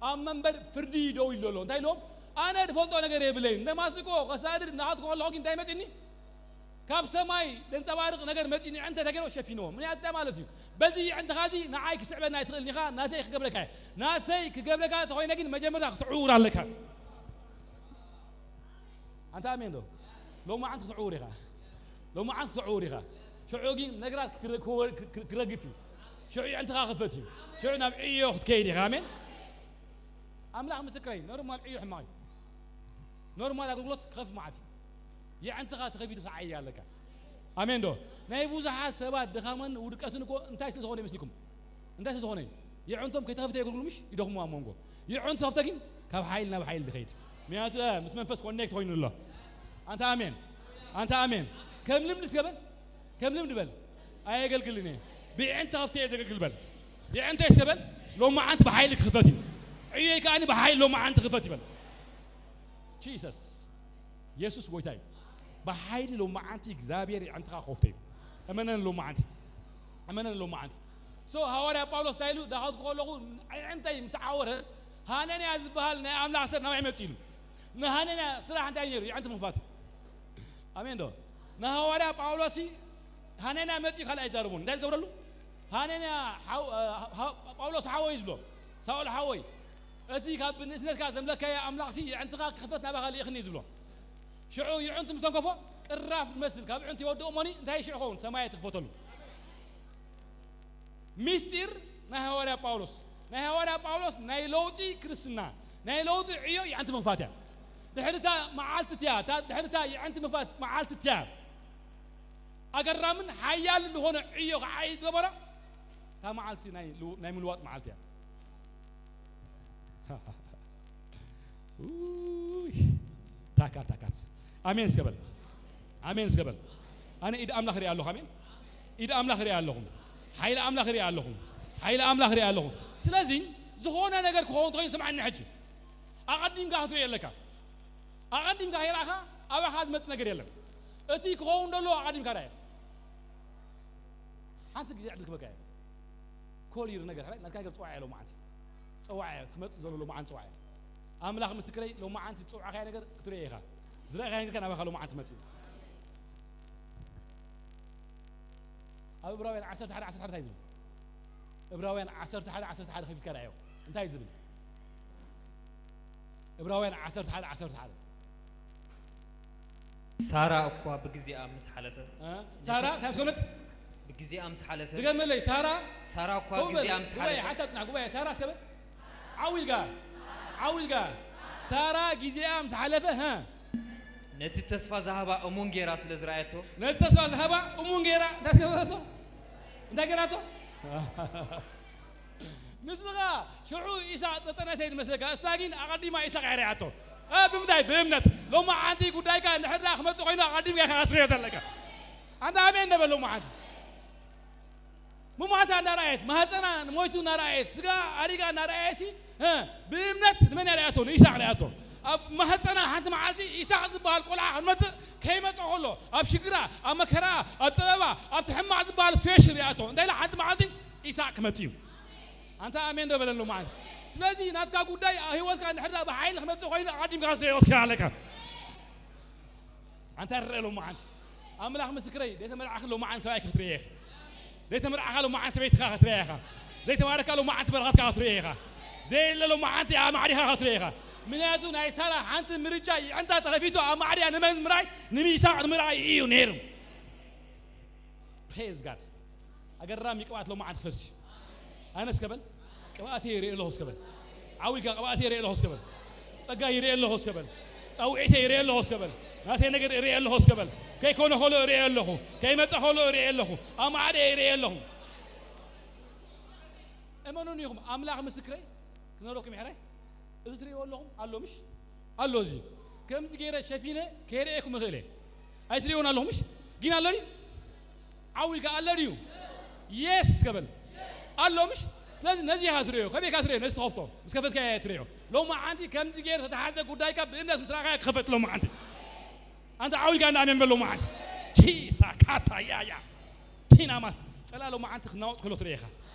ኣብ መንበር ፍርዲ ደው ኢሉ ዘሎ። እንታይ ኢሎም? ኣነ ዝፈልጦ ነገር የብለይን። ደማስቆ ከሳድድ እናኸድኩ ከለኹ ግን እንታይ መጺኒ? ካብ ሰማይ ዘንጸባርቕ ነገር መጺኒ፣ የዕንተ ተገይሩ ሸፊንዎ። ምኽንያቱ እንታይ ማለት እዩ? በዚ የዕንትኻ እዚ ንዓይ ክስዕበና ኣይትኽእልን ኢኻ፣ ናተይ ክገብረካ እየ። ናተይ ክገብረካ እንተኾይነ ግን መጀመርታ ክትዕውር ኣለካ። ኣንታ ኣሜን ዶ? ሎማዓንቲ ክትዕውር ኢኻ። ሎማዓንቲ ክትዕውር ኢኻ። ሽዑ ግን ነገራት ክረ-፣ ክወ-፣ ክረ-፣ ክረግፍ እዩ። ሽዑ የዕንትኻ ክፈት እዩ። ሽዑ ናብ ዕዮ ክትከይድ ኢኻ። ኣሜን። ኣምላኽ ምስክረይ፣ ኖርማል ዕዮ ሕማቕ እዩ። ኖርማል ኣገልግሎት ክኸፍት መዓት እዩ። የዕንትኻ ተኸፊቱ ክትዓይ ኣለካ። ኣሜን ዶ? ናይ ብዙሓት ሰባት ድኻምን ውድቀትን እኮ እንታይ ስለ ዝኾነ ይመስልኩም? እንታይ ስለ ዝኾነ እዩ? የዕንቶም ከይተኸፍተ የገልግሉ ምሽ ይደኽሙ ኣብ መንጎ። የዕንቱ ከፍተ ግን ካብ ሓይል ናብ ሓይል ዝኸይድ። ምክንያቱ፣ እ፣ ምስ መንፈስ ኮኔክት ኮይኑ ኣሎ። ኣንታ ኣሜን። ኣንታ ኣሜን። ከም ልምዲ እስከ በል። ከም ልምዲ በል። ኣየገልግልን እየ። ብየዕንተ ከፍተ እየ ዘገልግል በል። የዕንተ እስከ በል። ሎማዓንቲ ብሓይሊ ክኽፈት እዩ። ዕዮይ ከኣኒ ብሓይሊ ሎማዓንቲ ክኽፈት ይበል። ጂሰስ። የሱስ ጎይታ እዩ። ብሓይሊ ሎማዓንቲ እግዚኣብሔር የዕንትኻ ክኸፍቶ እዩ። እመነን ሎማዓንቲ። እመነን ሎማዓንቲ። ሶ ሃዋርያ ጳውሎስ እንታይ ኢሉ? ዳኸትኩ ከለኹ የዕንተይ ምስ ዓወረ፣ ሃነንያ ዝበሃል ናይ ኣምላኽ ሰብ ናባይ መጽእ ኢሉ። ንሃነንያ ስራሕ እንታይ ነይሩ? የዕንቲ ምኽፋት እዩ። ኣሜን ዶ? ንሃዋርያ ጳውሎስ ሃነንያ መጺኡ ካልእ ኣይዛረቦን። እንታይ ዝገብረሉ? ሃነንያ ሓው-፣ እ፣ ሓ-፣ ጳውሎስ ሓወይ ዝብሎ፣ ሳኦል ሓወይ፣ እቲ ካብ ንእስነትካ ዘምለካዮ ኣምላኽሲ የዕንትኻ ክኽፈት ናባኻ ልኢኽኒ ዝብሎ። ሽዑ የዕንቱ ምስ ተንከፎ፣ ቅራፍ ዝመስል ካብ የዕንቱ ይወድቕ እሞኒ፣ እንታይ ሽዑ ኸውን? ሰማይ ትኽፈተሉ። ሚስጢር ናይ ሃዋርያ ጳውሎስ፣ ናይ ሃዋርያ ጳውሎስ ናይ ለውጢ ክርስትና፣ ናይ ለውጢ ዕዮ የዕንቲ ምኽፋት እያ። ድሕሪ እታ መዓልቲ እቲኣ፣ እታ ድሕሪ እታ የዕንቲ ምኽፋት መዓልቲ እቲኣ፣ ኣገራምን ሓያልን ዝኾነ ዕዮ ክዓይ ዝገበራ፣ እታ መዓልቲ ናይ ልው-፣ ናይ ምልዋጥ መዓልቲ እያ። ኡይ፣ ታካ፣ ታካስ። ኣሜን እስከ በል። ኣሜን እስከ በል። ኣነ ኢድ ኣምላኽ ሪኣ ኣለኹ። ኣሜን። ኢድ ኣምላኽ ሪኣ ኣለኹ። ሓይሊ ኣምላኽ ሪኣ ኣለኹ። ሓይሊ ኣምላኽ ሪኣ ኣለኹ። ስለዚ ዝኾነ ነገር ክኸውን እንተኾይኑ ስምዓኒ ሕጂ። ኣቐዲምካ ክትሪኦ ኣለካ። ኣቐዲምካ ከይረኣኻ ኣባኻ ዝመጽእ ነገር የለን። እቲ ክኸውን ደሎ ኣቐዲምካ ርኣዮ። ሓንቲ ግዜ ዕድል ክበካ እየ። ኮሊር ነገር፣ ሕራይ ናትካ ነገር ጽዋዕ እየ ሎማዓንቲ። ጽዋዕ እየ፣ ክመጽእ ዘሎ ሎማዓንቲ ጽዋዕ እየ። ኣምላኽ ምስክረይ፣ ሎማዓንቲ ዝጸዋዕካዮ ነገር ክትሪኦ ኢኻ። ዝረኣኻዮ ነገር ከኣ ናባኻ ሎማዓንቲ መጽእ እዩ። ኣብ ዕብራውያን ዓሰርተ ሓደ ዓሰርተ ሓደ እንታይ ዝብል? ዕብራውያን ዓሰርተ ሓደ ዓሰርተ ሓደ ከፊትካ ርኣዮ። እንታይ ዝብል? ዕብራውያን ዓሰርተ ሓደ ዓሰርተ ሓደ። ሳራ እኳ ብግዜኣ ምስ ሓለፈ። እ? ሳራ እንታይ ምስ ኮነት? ብግዜኣ ምስ ሓለፈ። ድገመለይ፣ ሳራ? ሳራ እኳ ኮበል፣ ግዜኣ ምስ ጉባኤ፣ ሓለፈ። ሓታ ጽናሕ፣ ጉባኤ፣ ሳራ እስከ በል። ዓው ኢልካ፣ ዓው ኢልካ። ሳራ ግዜኣ ምስ ሓለፈ፣ ሀ? ነቲ ተስፋ ዝሃባ እሙን ጌራ ስለ ዝረኣየቶ። ነቲ ተስፋ ዝሃባ እሙን ጌራ፣ እንታይ ገበረቶ? እንታይ ገራቶ? ንስኻ ሽዑ ኢሳቅ ጠጠነሰ እዩ ዝመስለካ፣ እሳ ግን ኣቐዲማ ኢሳቅ እያ ርኣያቶ። እ፣ ብምንታይ? ብእምነት። ሎማዓንቲ ጉዳይካ እንድሕር ደኣ ክመጽእ ኮይኑ ኣቐዲምካ ኢኻ ክትሪኦ ዘለካ። ኣንታ ኣሜን ንበል ሎማዓንቲ። ሙማታ እናረኣየት፣ ማህፀና ሞይቱ እናረኣየት፣ ስጋ ኣሪጋ እናረኣየሲ፣ እ፣ ብእምነት ንመን እያ ርኣያቶ? ንኢሳቅ ርኣያቶ። ኣብ ማህፀና ሓንቲ መዓልቲ ኢሳቅ ዝበሃል ቆልዓ ክመጽእ፣ ከይመጸ ከሎ፣ ኣብ ሽግራ፣ ኣብ መከራ፣ ኣብ ጸበባ፣ ኣብቲ ሕማቕ ዝበሃል ሲቹዌሽን ርኣያቶ። እንታይ ኢላ? ሓንቲ መዓልቲ ኢሳቅ ክመጽእ እዩ። ኣንታ ኣሜን ዶ በለሉ መዓልቲ። ስለዚ ናትካ ጉዳይ ኣብ ህይወትካ እንድሕር ደኣ ብሓይሊ ክመጽእ ኮይኑ ኣቐዲምካ ክትሪኦ ኣለካ። ኣንታ ርእ ሎማዓንቲ ኣምላኽ ምስክረይ፣ ዘይተመርዓኺ ሎማዓንቲ ሰብኣይኪ ክትርኢ ኢኺ። ዘይተመርዓኻ ሎማዓንቲ ሰበይትኻ ክትርኢ ኢኻ። ዘይተባረካ ሎማዓንቲ በረኸትካ ክትርኢ ኢኻ። ዘየለ ሎማዓንቲ ኣማዕዲኻ ክትርኢ ኢኻ። ምኽንያቱ ናይ ሳራ ሓንቲ ምርጫ ይዕንታ ተኸፊቱ ኣማዕድያ ንመን ምርኣይ? ንሚሳቕ ምርኣይ እዩ ነይሩ። Praise God። ኣገራሚ ቅብኣት ሎማዓንቲ ክፈስ እዩ። ኣነ እስከ በል ቅብኣተይ ይርኢ ኣለኹ እስከ በል። ዓው ኢልካ ቅብኣተይ ይርኢ ኣለኹ እስከ በል። ጸጋ ይርኢ ኣለኹ እስከ በል። ጻውዒተይ ይርኢ ኣለኹ እስከ በል። ናተይ ነገር ይርኢ ኣለኹ እስከ በል። ከይኮነ ከሎ ይርኢ ኣለኹ። ከይመጸ ከሎ ይርኢ ኣለኹ። ኣማዕደ ይርኢ ኣለኹ። እመኑኒ ኢኹም ኣምላኽ ምስክረይ ክነግረኩም ይሕራይ። እዚ ትርእይዎ ኣለኹም ኣሎ ምሽ ኣሎ እዚ ከምዚ ገይረ ሸፊነ ከይርእየኩም እኽእል እየ። ኣይትርእይዎን ኣለኹም ምሽ ግን ኣሎ ድዩ? ዓው ኢልካ ኣሎ ድዩ? የስ ከበል ኣሎ ምሽ። ስለዚ ነዚ ኢኻ ትርእዮ። ከመይ ኢኻ ትርእዮ? ነዚ ትኸፍቶ ምስ ከፈትካዮ እያ ትርእዮ። ሎማዓንቲ ከምዚ ገይረ ተተሓዘ ጉዳይካ ብእምነት ምስ ረኣኻዮ ክኸፈት ሎማዓንቲ። ኣንታ ዓው ኢልካ እንዳ ኣሜን በል ሎማዓንቲ። ቺሳ ካታ ያያ ቲናማስ ጸላኢ ሎማዓንቲ ክናወጥ ከሎ ትርኢ ኢኻ።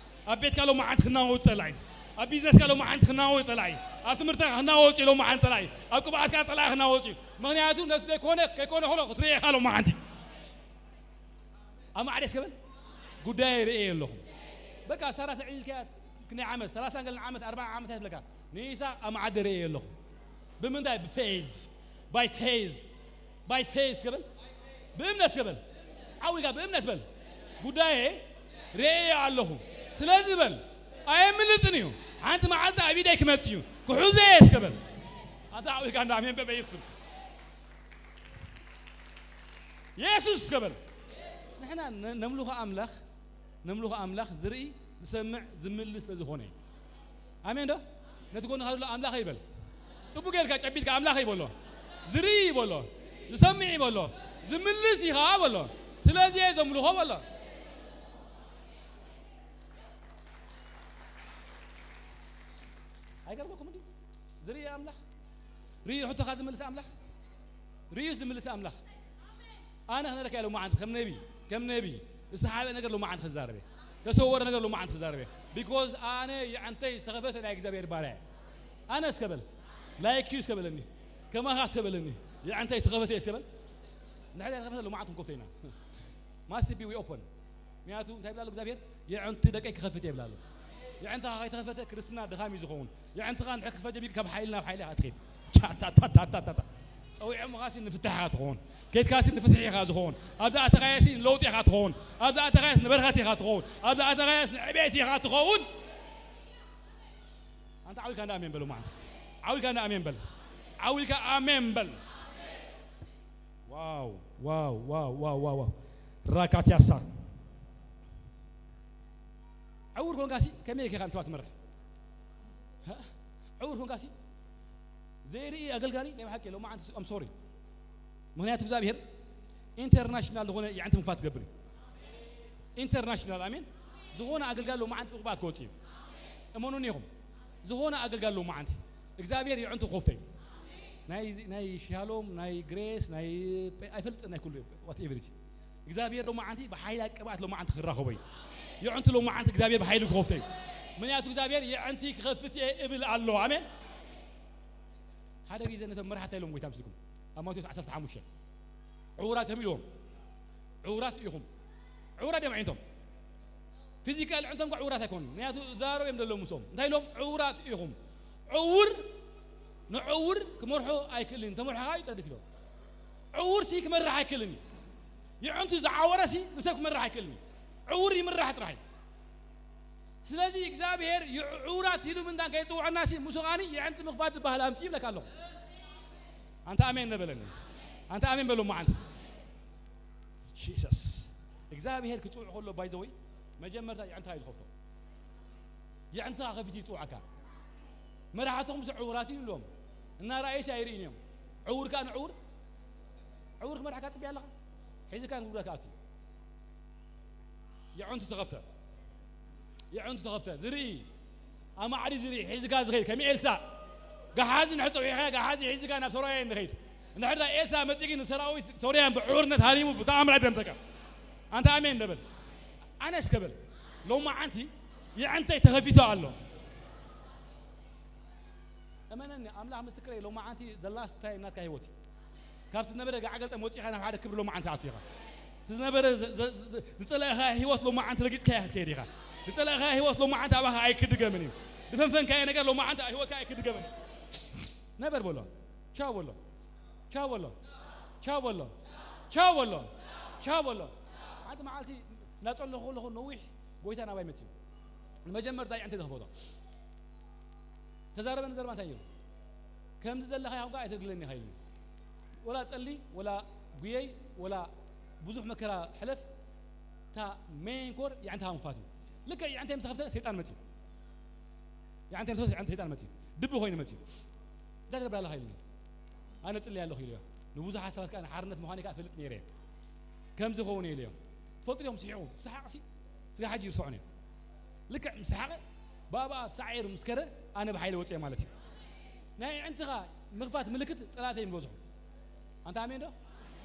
ኣብ ቤትካ ሎማዓንቲ ክናወጥ ጸላኢ፣ ኣብ ቢዝነስካ ሎማዓንቲ ክናወጥ ጸላኢ፣ ኣብ ትምህርትካ ክናወጥ እዩ ሎማዓንቲ ጸላኢ፣ ኣብ ቅብኣትካ ጸላኢ ክናወጥ እዩ። ምኽንያቱ ነሱ ዘይኮነ ከይኮነ ከሎ ክትርኢ ኢኻ ሎማዓንቲ። ኣብ ማዕደስ ከበል ጉዳይ ርእየ ኣለኹ። በቃ ሳራ ተዕሊልካ ክንደይ ዓመት ሰላሳ ገለን ዓመት ኣርባዓ ዓመት ይብለካ። ንይስሐቅ ኣብ ማዕደ ርእየ ኣለኹ። ብምንታይ? ብፌዝ ባይ ፌዝ ባይ ፌዝ ከበል ብእምነት ከበል ዓው ኢልካ ብእምነት በል ጉዳየ ርእየ ኣለኹ። ስለዚ በል ኣየምልጥን እዩ። ሓንቲ መዓልቲ ኣብ ኢደይ ክመጽእ እዩ። ክሕዞ እየ እስከ በል ኣንታ ዓው ኢልካ እንዳ ኣሜን በል በኢየሱስ ስም። የሱስ እስከ በል ንሕና ነ- ነምልኾ ኣምላኽ ነምልኾ ኣምላኽ ዝርኢ ዝሰምዕ ዝምልስ ስለ ዝኾነ እዩ። ኣሜን ዶ? ነቲ ጎንኻ ዘሎ ኣምላኽ ይበል። ጽቡቅ ጌርካ ጨቢጥካ ኣምላኽ ይበሎ። ዝርኢ ይበሎ። ዝሰምዕ ይበሎ። ዝምልስ ኢኻ በሎ። ስለዚ እየ ዘምልኾ በሎ። ኣይገርመኩም እንዲ ዝርኢ ኣምላኽ ርእዩ ሕቶኻ ዝምልስ ኣምላኽ ርእዩ ዝምልስ ኣምላኽ ኣነ ክነረካ ሎማዓንቲ ከም ነቢ ከም ነቢ ዝተሓበ ነገር ሎማዓንቲ ክዛረበ ተሰወረ ነገር ሎማዓንቲ ክዛረበ because ኣነ የዕንተይ ዝተኸፈተ ናይ እግዚኣብሔር ባርያ እየ። ኣነ እስከ በል like you እስከ በለኒ ከማኻ እስከ በለኒ የዕንተይ ዝተኸፈተ እየ እስከ በል ንሕና ዝተኸፈተ ሎማዓንቲ ክንከፍቶ ኢና። Must be we open ምክንያቱ እንታይ ይብላሉ እግዚኣብሔር የዕንቲ ደቀይ ክኸፍት እየ ይብላሉ። የዕንትኻ ከይተኸፈተ ክርስትና ድኻም እዩ ዝኸውን። የዕንትኻ እንድሕር ክትፈጀ ቢል ካብ ሓይሊ ናብ ሓይሊ ኢኻ ትኸይድ። ቻታታታታታ ጸዊዖምኻሲ ንፍትሕ ኢኻ ትኸውን። ኬድካሲ ንፍትሒ ኢኻ ዝኸውን። ኣብዛ ኣተኻየሲ ንለውጢ ኢኻ ትኸውን። ኣብዛ ኣተኻየስ ንበረኸት ኢኻ ትኸውን። ኣብዛ ኣተኻየስ ንዕቤት ኢኻ ትኸውን። ኣንተ ዓው ኢልካ እንዳ ኣሜን በል። ማዓንት ዓው ኢልካ እንዳ ኣሜን በል። ዓው ኢልካ ኣሜን በል። ዋው ዋው ዋው ዋው ዋው ዋው ራካትያሳ ዕውር ኮንካሲ ከመይ ጌርካ ንሰባት ትመርሕ? ዕውር ኮንካሲ ዘይርኢ ኣገልጋሊ ናይ ብሓቂ ሎማዓንቲ I'm sorry። ምክንያቱ እግዚኣብሔር ኢንተርናሽናል ዝኾነ የዕንቲ ምክፋት ትገብር እዩ። ኢንተርናሽናል ኣሜን። ዝኾነ ኣገልጋሊ ሎማዓንቲ ብቕብኣት ክወጽእ እዩ። እመኑኒ ኢኹም። ዝኾነ ኣገልጋሊ ሎማዓንቲ እግዚኣብሔር የዕንቱ ክኸፍቶ እዩ። ናይ ናይ ሻሎም ናይ ግሬስ ናይ ጴ- ኣይፈልጥ ናይ ኩሉ whatever it is። እግዚኣብሔር ሎማዓንቲ ብሓይላ ቅብኣት ሎማዓንቲ ክራኸቦ እዩ። የዕንቱ ሎማዓንቲ እግዚኣብሔር ብሓይሉ ክኸፍቶ እዩ። ምክንያቱ እግዚኣብሔር የዕንቲ ክኸፍት እየ እብል ኣሎ። ኣሜን። ሓደ ግዜ ነቶም መራሕታ ኢሎም ጎይታ ምስልኩም ኣብ ማቴዎስ ዓሰርተ ሓሙሽተ ዕውራት እዮም ኢልዎም። ዕውራት ኢኹም። ዕውራት እዮም ኣዒንቶም። ፊዚካል ኣዒንቶም እኳ ዕውራት ኣይኮኑን። ምክንያቱ ዛረብ እዮም ዘለዉ ምስኦም። እንታይ ኢሎም? ዕውራት ኢኹም። ዕውር ንዕውር ክመርሖ ኣይክእልን። ተመርሖ ከዓ ይጸድፍ ኢሎም። ዕውርሲ ክመርሕ ኣይክእልን እዩ። የዕንቱ ዝዓወረሲ ንሰብ ክመርሕ ኣይክእልን እዩ። ዕውር ይምራሕ ጥራሕ እዩ። ስለዚ እግዚኣብሔር ዕውራት ኢሉ ምንዳን ከይጽውዐናሲ ሙሱ ኸዓኒ የዕንቲ ምኽፋት ዝበሃል ኣምጽእ ይብለካ ኣለኹ። ኣንተ ኣሜን ነበለኒ። ኣንተ ኣሜን በሎ መዓንቲ። ጂሰስ እግዚኣብሔር ክጽውዕ ከሎ ባይዘወይ መጀመርታ የዕንትኻ እዩ ዝኸፍቶ። የዕንትኻ ከፊቱ ይጽውዓካ። መራሕትኹም ሲ ዕውራት እዩ ይብልዎም። እናረኣዩሲ ኣይርእን እዮም። ዕውር ከኣ ንዕውር ዕውር ክመርሓካ ጽብያ ኣለኻ። ሒዝካ ንጉዳ ክኣቱ እዩ። የዕንቱ ተኸፍተ። የዕንቱ ተኸፍተ። ዝርኢ ኣማዕዲ ዝርኢ ሒዝካ ዝኸይድ ከም ኤልሳ ገሓዚ ንሕፀው ኢኻ ገሓዚ ሒዝካ ናብ ሶርያ ንኸይድ እንድሕር ዳ ኤልሳ መፂ ግን ሰራዊት ሶርያን ብዕውርነት ሃሪሙ ብተኣምራት ደምሰካ። ኣንተ ኣሜን ደበል ኣነስ ከበል ሎማዓንቲ የዕንተይ ተኸፊቱ ኣሎ። እመነኒ፣ ኣምላኽ ምስክረይ፣ ሎማዓንቲ the last time ናትካ ህይወት እዩ። ካብቲ ዝነበረ ጋዕገልጠም ወፂኻ ናብ ሓደ ክብሪ ሎማዓንቲ ኣቱ ኢኻ። እቲ ዝነበረ ዝፀላእኻ ህይወት ሎማዓንቲ ረጊፅካ ክትከይድ ኢኻ። ዝፀላእኻ ህይወት ሎማዓንቲ ኣባኻ ኣይክድገምን እዩ። ዝፈንፈንካዮ ነገር ሎማዓንቲ ህይወትካ ኣይክድገምን እዩ። ነበር በሎ። ቻው በሎ። ቻው በሎ። ቻው በሎ። ቻው በሎ። ቻው በሎ። ሓንቲ መዓልቲ እናጸለኹ ከለኹ ነዊሕ ጎይታ ናባይ መጺኡ። ንመጀመርታ ኣዕንተይ ተኸፈቶ። ተዛረበኒ ዘረባ እንታይ እዩ? ከምዚ ዘለኻ ያው ጋር ኣይተግለኒ ኢኻ ኢሉኒ። ወላ ጸሊ፣ ወላ ጉየይ፣ ወላ ብዙሕ መከራ ሕለፍ፣ እታ ሜን ኮር የዕንትኻ ምኽፋት እዩ። ልክዕ የዕንተይ ምስ ከፍተ ሰይጣን መጺኡ። የዕንተይ ምስ ከፍተ ሰይጣን መጺኡ። ድቢ ኮይኑ መጺኡ። እንታይ ትገብር ኣለኻ ኢሉኒ። ኣነ ጽሊ ኣለኹ ኢሉዮ። ንብዙሓት ሰባት ከኣ ንሓርነት ምዃነይ ከኣ እፈልጥ ነይረ እየ። ከምዚ ክኸውን እየ ኢለዮም። ትፈልጡ ዲኹም ስሒቑ፣ ሰሓቕሲ ስጋ ሕጂ ይርስዖን እዮም። ልክዕ ምስ ሰሓቐ፣ ባባኣ ሳዒሩ ምስ ከረ፣ ኣነ ብሓይሊ ወጽየ ማለት እዩ። ናይ ኣዕንትኻ ምኽፋት ምልክት ጸላእተይ ንበዝሑ። ኣንታ ኣሜን ዶ?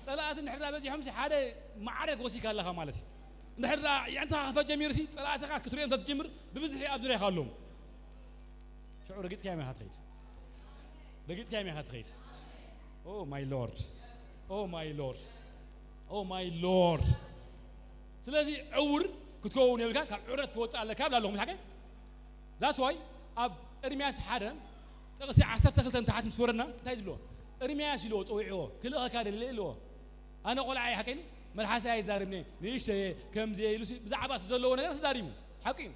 ጸላእቲ እንድሕር ዳ በዚሖምሲ ሓደ ማዕረ ወሲካ ኣለኻ ማለት እዩ። እንድሕር ዳ ኣዕንትኻ ክፈት ጀሚሩሲ፣ ጸላእትኻ ክትርእዮም ተትጅምር፣ ብብዝሒ ኣብ ዙርያኻ ኣለዉ። ሽዑ ረጊጽካዮም ኢኻ ትኸይድ። ረጊጽካዮም ኢኻ ትኸይድ። Oh my Lord. Oh my Lord. Oh my Lord. ስለዚ ዕውር ክትከውን የብልካ፣ ካብ ዕረት ትወጽእ ኣለካ ብላ ኣለኹም ሓቀይ። That's why ኣብ ኤርምያስ ሓደ ጥቕሲ ዓሰርተ ክልተ ንታሕቲ ምስ ወረድና እንታይ ዝብልዎ? ኤርምያስ ኢልዎ ጸዊዕዎ፣ ክልእኸካ ደልየ ኢልዎ። ኣነ ቆልዓ እየ ሓቀይ፣ መልሓሰ ኣይዛረብን እየ፣ ንእሽተይ እየ፣ ከምዚ እየ ኢሉ ብዛዕባ እቲ ዘለዎ ነገር ተዛሪቡ። ሓቂ እዩ።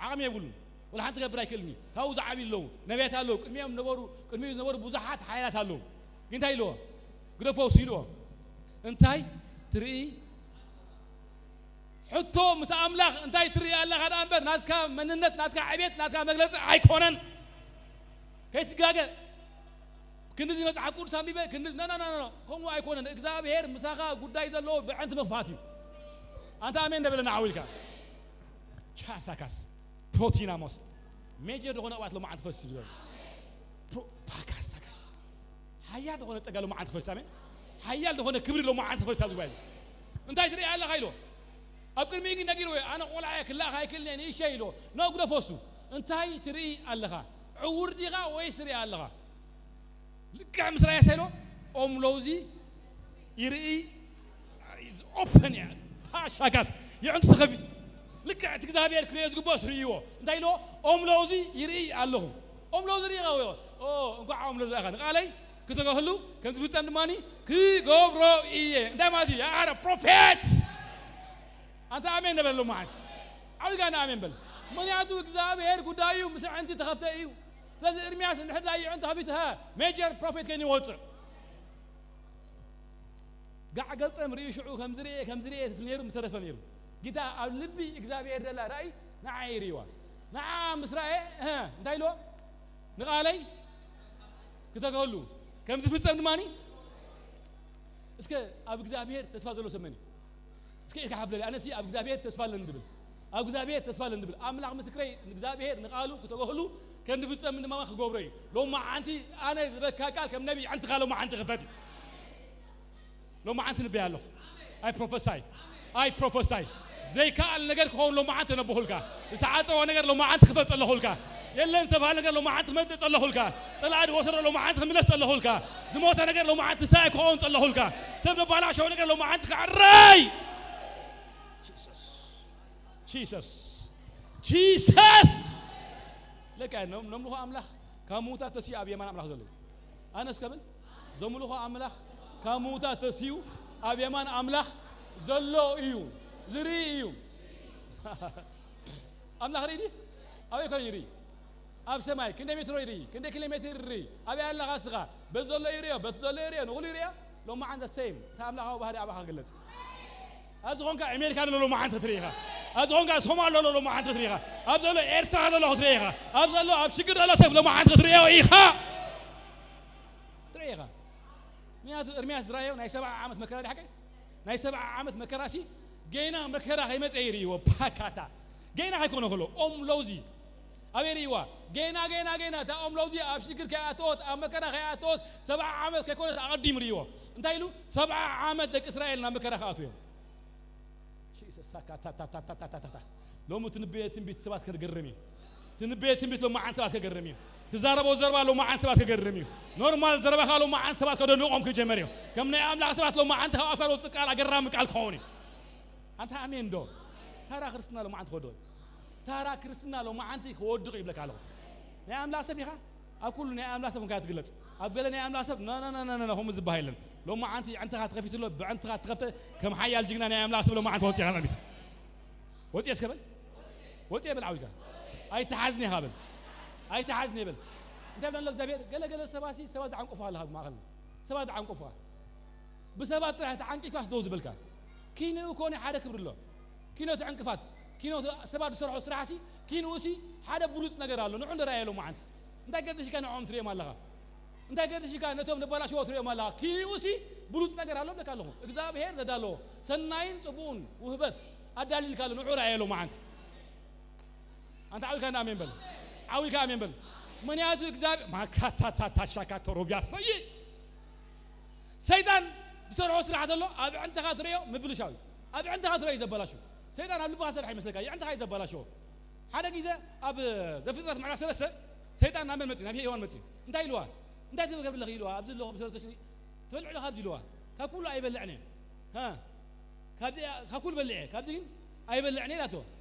ዓቕሚ የብሉን። ወላ ሓንቲ ክገብር ኣይክእልን እዩ። ካብኡ ዝዓብዩ ኣለዉ። ነቢያት ኣለዉ። ቅድሚኦም ነበሩ፣ ቅድሚኡ ዝነበሩ ብዙሓት ሓይላት ኣለዉ። ግን እንታይ ኢልዎ? ግደፎ እሱ ኢልዎ። እንታይ ትርኢ? ሕቶ ምስ ኣምላኽ እንታይ ትርኢ ኣለኻ ደኣ እምበር ናትካ መንነት፣ ናትካ ዕቤት፣ ናትካ መግለጺ ኣይኮነን። ከይትጋገ። ክንድዚ መጽሓፍ ቅዱስ ኣንቢበ፣ ክንድዚ፣ ኖ፣ ኖ፣ ኖ፣ ኖ፣ ኖ። ከምኡ ኣይኮነን። እግዚኣብሔር ምሳኻ ጉዳይ ዘለዎ ብዕንቲ ምኽፋት እዩ። ኣንታ ኣሜን ደበለና ዓው ኢልካ። ቻሳካስ፣ ፕሮቲናሞስ፣ ሜጀር ዝኾነ ቅባት ሎማዓንቲ ክፈስስ እዩ። ፕሮ-፣ ፓካሳካስ። ሓያል ዝኾነ ጸጋ ሎማዓንቲ ክፈስስ፣ ኣሜን። ሓያል ዝኾነ ክብሪ ሎማዓንቲ ክፈስስ ኣብዚ ጉባኤ። እንታይ ትርኢ ኣለኻ ኢሎ። ኣብ ቅድሚኡ ግን ነጊርዎ፣ ኣነ ቆልዓ እየ፣ ክላእኻ ኣይክእልን እየ፣ ንእሽተይ ኢሎ። ኖ ግደፎ እሱ። እንታይ ትርኢ ኣለኻ? ዕውር ዲኻ ወይስ ትርኢ ኣለኻ? ልክዕ ምስ ረኣየ ሰሎ ኦም ለውዚ ይርኢ ኦፐን እያ። ታሻጋት የዕንቱ ተኸፊቱ። ልክዕ እቲ እግዚኣብሔር ክርእዮ ዝግብኦ ስርእይዎ። እንታይ ኢልዎ? ኦም ለውዚ ይርኢ ኣለኹ። ኦም ለውዚ ርኢኻ ወይ? ኦ፣ እንኳዕ ኦም ለውዚ ረኣኻ። ንቓለይ ክተገህሉ ከም ዝፍጸም ድማኒ ክገብሮ እየ። እንታይ ማለት እዩ? ኣረ ፕሮፌት። ኣንታ ኣሜን ነበል ሎማዓስ። ዓብይ ጋና ኣሜን በል። ምኽንያቱ እግዚኣብሔር ጉዳዩ ምስ ኣዕንቲ ተኸፍተ እዩ። ስለዚ ኤርምያስ እንድሕር ዳ ኣዕንቱ ከፊቱ፣ ሃ፣ ሜጀር ፕሮፌት ከይኑ ይወፅእ። ጋዕ ገልጠም ርእዩ ሽዑ ከም ዝርኤ፣ ከም ዝርኤ ትብል ነይሩ፣ ምተረፈ ነይሩ። ጌታ ኣብ ልቢ እግዚኣብሔር ደላ ራእይ ንዓ ይርእዋ። ንዓ ምስ ረኣየ፣ እህ፣ እንታይ ኢልዎ? ንቓለይ ክተገህሉ ከም ዝፍጸም ድማኒ። እስከ ኣብ እግዚኣብሔር ተስፋ ዘሎ ሰብ መን እዩ? እስከ ኢድካ ሓብለለይ። ኣነሲ ኣብ እግዚኣብሔር ተስፋ ኣለኒ ድብል። ኣብ እግዚኣብሔር ተስፋ ኣለኒ ድብል። ኣምላኽ ምስክረይ፣ እግዚኣብሔር ንቓሉ ክተገህሉ ከም ዝፍጸም ድማ ክገብሮ እዩ። ሎማዓንቲ ኣነ ዝበካ ቃል ከም ነቢይ ኣዕንትኻ ሎማዓንቲ ክፈት እዩ። ሎማዓንቲ ንበይ ኣለኹ። ኣይ ፕሮፈሳይ። ኣይ ፕሮፈሳይ። ዘይከኣል ነገር ክኸውን ሎማዓንቲ ነብኹልካ። ዝተዓጸወ ነገር ሎማዓንቲ ክፈት ጸለኹልካ። የለን ዝተባህለ ነገር ሎማዓንቲ ክመጽእ ጸለኹልካ። ጸላኢ ዝወሰዶ ሎማዓንቲ ክምለስ ጸለኹልካ። ዝሞተ ነገር ሎማዓንቲ ትንሳኤ ክኸውን ጸለኹልካ። ሰብ ዘባላሸው ነገር ሎማዓንቲ ክዕረይ። ጂሰስ። ጂሰስ። ጂሰስ። ለካ ኖም-፣ ነምልኾ ኣምላኽ ካብ ምዉታት ተሲኡ ኣብ የማን ኣምላኽ ዘሎ እዩ። ኣነ እስከ ብል፣ ዘምልኾ ኣምላኽ ካብ ምዉታት ተሲኡ ኣብ የማን ኣምላኽ ዘሎ እዩ። ዝርኢ እዩ። ኣምላኽ ርኢ ድዩ? ኣበይ ኮን ይርኢ? ኣብ ሰማይ ክንደይ ሜትሮ ይርኢ? ክንደይ ኪሎ ሜትር ይርኢ? ኣበይ ኣለኻ እስኻ? በዚ ዘሎ ይርእዮ፣ በቲ ዘሎ ይርእዮ፣ ንኹሉ ይርእዮ። ሎማዓንቲ the same። እቲ ኣምላኻዊ ባህሪ ኣባኻ ክግለጽ። ኣብዚ ኾንካ ኣሜሪካ ዘሎ ሎማዓንቲ ክትርኢ ኢኻ። ኣብዚ ኾንካ ሶማል ዘሎ ሎማዓንቲ ክትርኢ ኢኻ። ኣብ ዘሎ ኤርትራ ዘሎ ክትርኢ ኢኻ። ኣብ ዘሎ ኣብ ሽግር ዘሎ ሰብ ሎማዓንቲ ክትርእዮ ኢኻ። ትርኢ ኢኻ። ምክንያቱ ኤርምያስ ዝረኣዮ ናይ ሰብዓ ዓመት መከራ ድዩ ሓቀይ? ናይ ሰብዓ ዓመት መከራሲ ገና መከራ ከይመጸ ይርእይዎ። ፓካታ ገና ከይኮነ ከሎ ኦም ለውዚ ኣበይ ርእይዋ? ገና፣ ገና፣ ገና እታ ኦም ለውዚ ኣብ ሽግር ከይኣተወት፣ ኣብ መከራ ከይኣተወት፣ ሰብዓ ዓመት ከይኮነስ ኣቐዲሙ ርእይዎ። እንታይ ኢሉ? ሰብዓ ዓመት ደቂ እስራኤል ናብ መከራ ክኣትዉ እዮም። ጂሰስ፣ ሳካ፣ ታ፣ ታ፣ ታ። ሎሚ ትንብየ ትንቢት ሰባት ከገርም እዩ። ትንበዮ ትንቢት ሎማዓንቲ ሰባት ከገርም እዩ። ትዛረቦ ዘረባ ሎማዓንቲ ሰባት ከገርም እዩ። ኖርማል ዘረባኻ ሎማዓንቲ ሰባት ከደንቖም ክጀመር እዩ። ከም ናይ ኣምላኽ ሰባት ሎማዓንቲ ካብ ኣፍካ ዝወፅእ ቃል ኣገራሚ ቃል ክኸውን እዩ። ኣንታ ኣሜን ዶ? ታራ ክርስትና ሎማዓንቲ ክወድቕ እዩ። ታራ ክርስትና ሎማዓንቲ ክወድቕ ይብለካ ኣለኹ። ናይ ኣምላኽ ሰብ ኢኻ? ኣብ ኩሉ ናይ ኣምላኽ ሰብ እንካ ትግለጽ። ኣብ ገለ ናይ ኣምላኽ ሰብ ና ና ና ና ና ከምኡ ዝበሃል የለን። ሎማዓንቲ ዕንትኻ ተኸፊቱ ኣሎ፣ ብዕንትኻ ተኸፍተ ከም ሓያል ጅግና ናይ ኣምላኽ ሰብ ሎማዓንቲ ወፂኻ ናቢት። ወፂ እስከ በል። ወፂ በል ዓው ኢልካ። ኣይተሓዝኒ ኢኻ በል። ኣይተሓዝኒ በል። እንታይ ብላ ኣሎ እግዚኣብሔር? ገለ ገለ ሰባሲ ሰባት ዝዓንቆፉ ኣለኻ ብማእኸልና። ሰባት ዝዓንቆፉኻ። ብሰባት ጥራሕ ተዓንቂፍካስ ደው ዝበልካ። ኪንኡ ኮነ ሓደ ክብሪ ኣሎ። ኪኖ ትዕንቅፋት። ኪኖ ሰባት ዝሰርሖ ስራሕሲ፣ ኪንኡሲ ሓደ ብሉፅ ነገር ኣሎ። ንዑ ንረኣየ ሎማዓንቲ። እንታይ ገድሽካ ንዕኦም ትርእዮም ኣለኻ? እንታይ ገድሽካ ነቶም ዘበላሽዎ ትርእዮም ኣለኻ? ኪንኡሲ ብሉፅ ነገር ኣሎ ብለካ ኣለኹ። እግዚኣብሔር ዘዳለዎ ሰናይን ጽቡቕን ውህበት ኣዳሊልካ ኣሎ። ንዑ ረኣየ ሎማዓንቲ። ኣንታ ዓው ኢልካ እንዳ ኣሜን በል። ዓው ኢልካ ኣሜን በል። ምኽንያቱ እግዚኣብሔር ማካታታታሻካ ተሮቢያ ሰይ ሰይጣን ዝሰርሖ ስራሕ ዘሎ ኣብ ዕንተኻ ትርእዮ ምብልሻው እዩ። ኣብ ዕንተኻ ትርእዮ እዩ ዘበላሹ። ሰይጣን ኣብ ልብኻ ዝሰርሐ ይመስለካ፣ የዕንተኻ እዩ ዘበላሽዎ። ሓደ ግዜ ኣብ ዘፍጥረት ምዕራፍ ሰለስተ ሰይጣን ናብ መን መፅዩ? ናብ ሄዋን መፅዩ። እንታይ ኢልዋ? እንታይ ትገብሪ ኣለኺ ኢልዋ? ኣብዚ ኣለኹ ብሰለስተ ሽኒ ትበልዕ ኣለኻ ኣብዚ ኢልዋ። ካብ ኩሉ ኣይበልዕን እየ። ሃ? ካብዚ ካብ ኩሉ በልዐ፣ ካብዚ ግን ኣይበልዕን እየ ኢላቶ።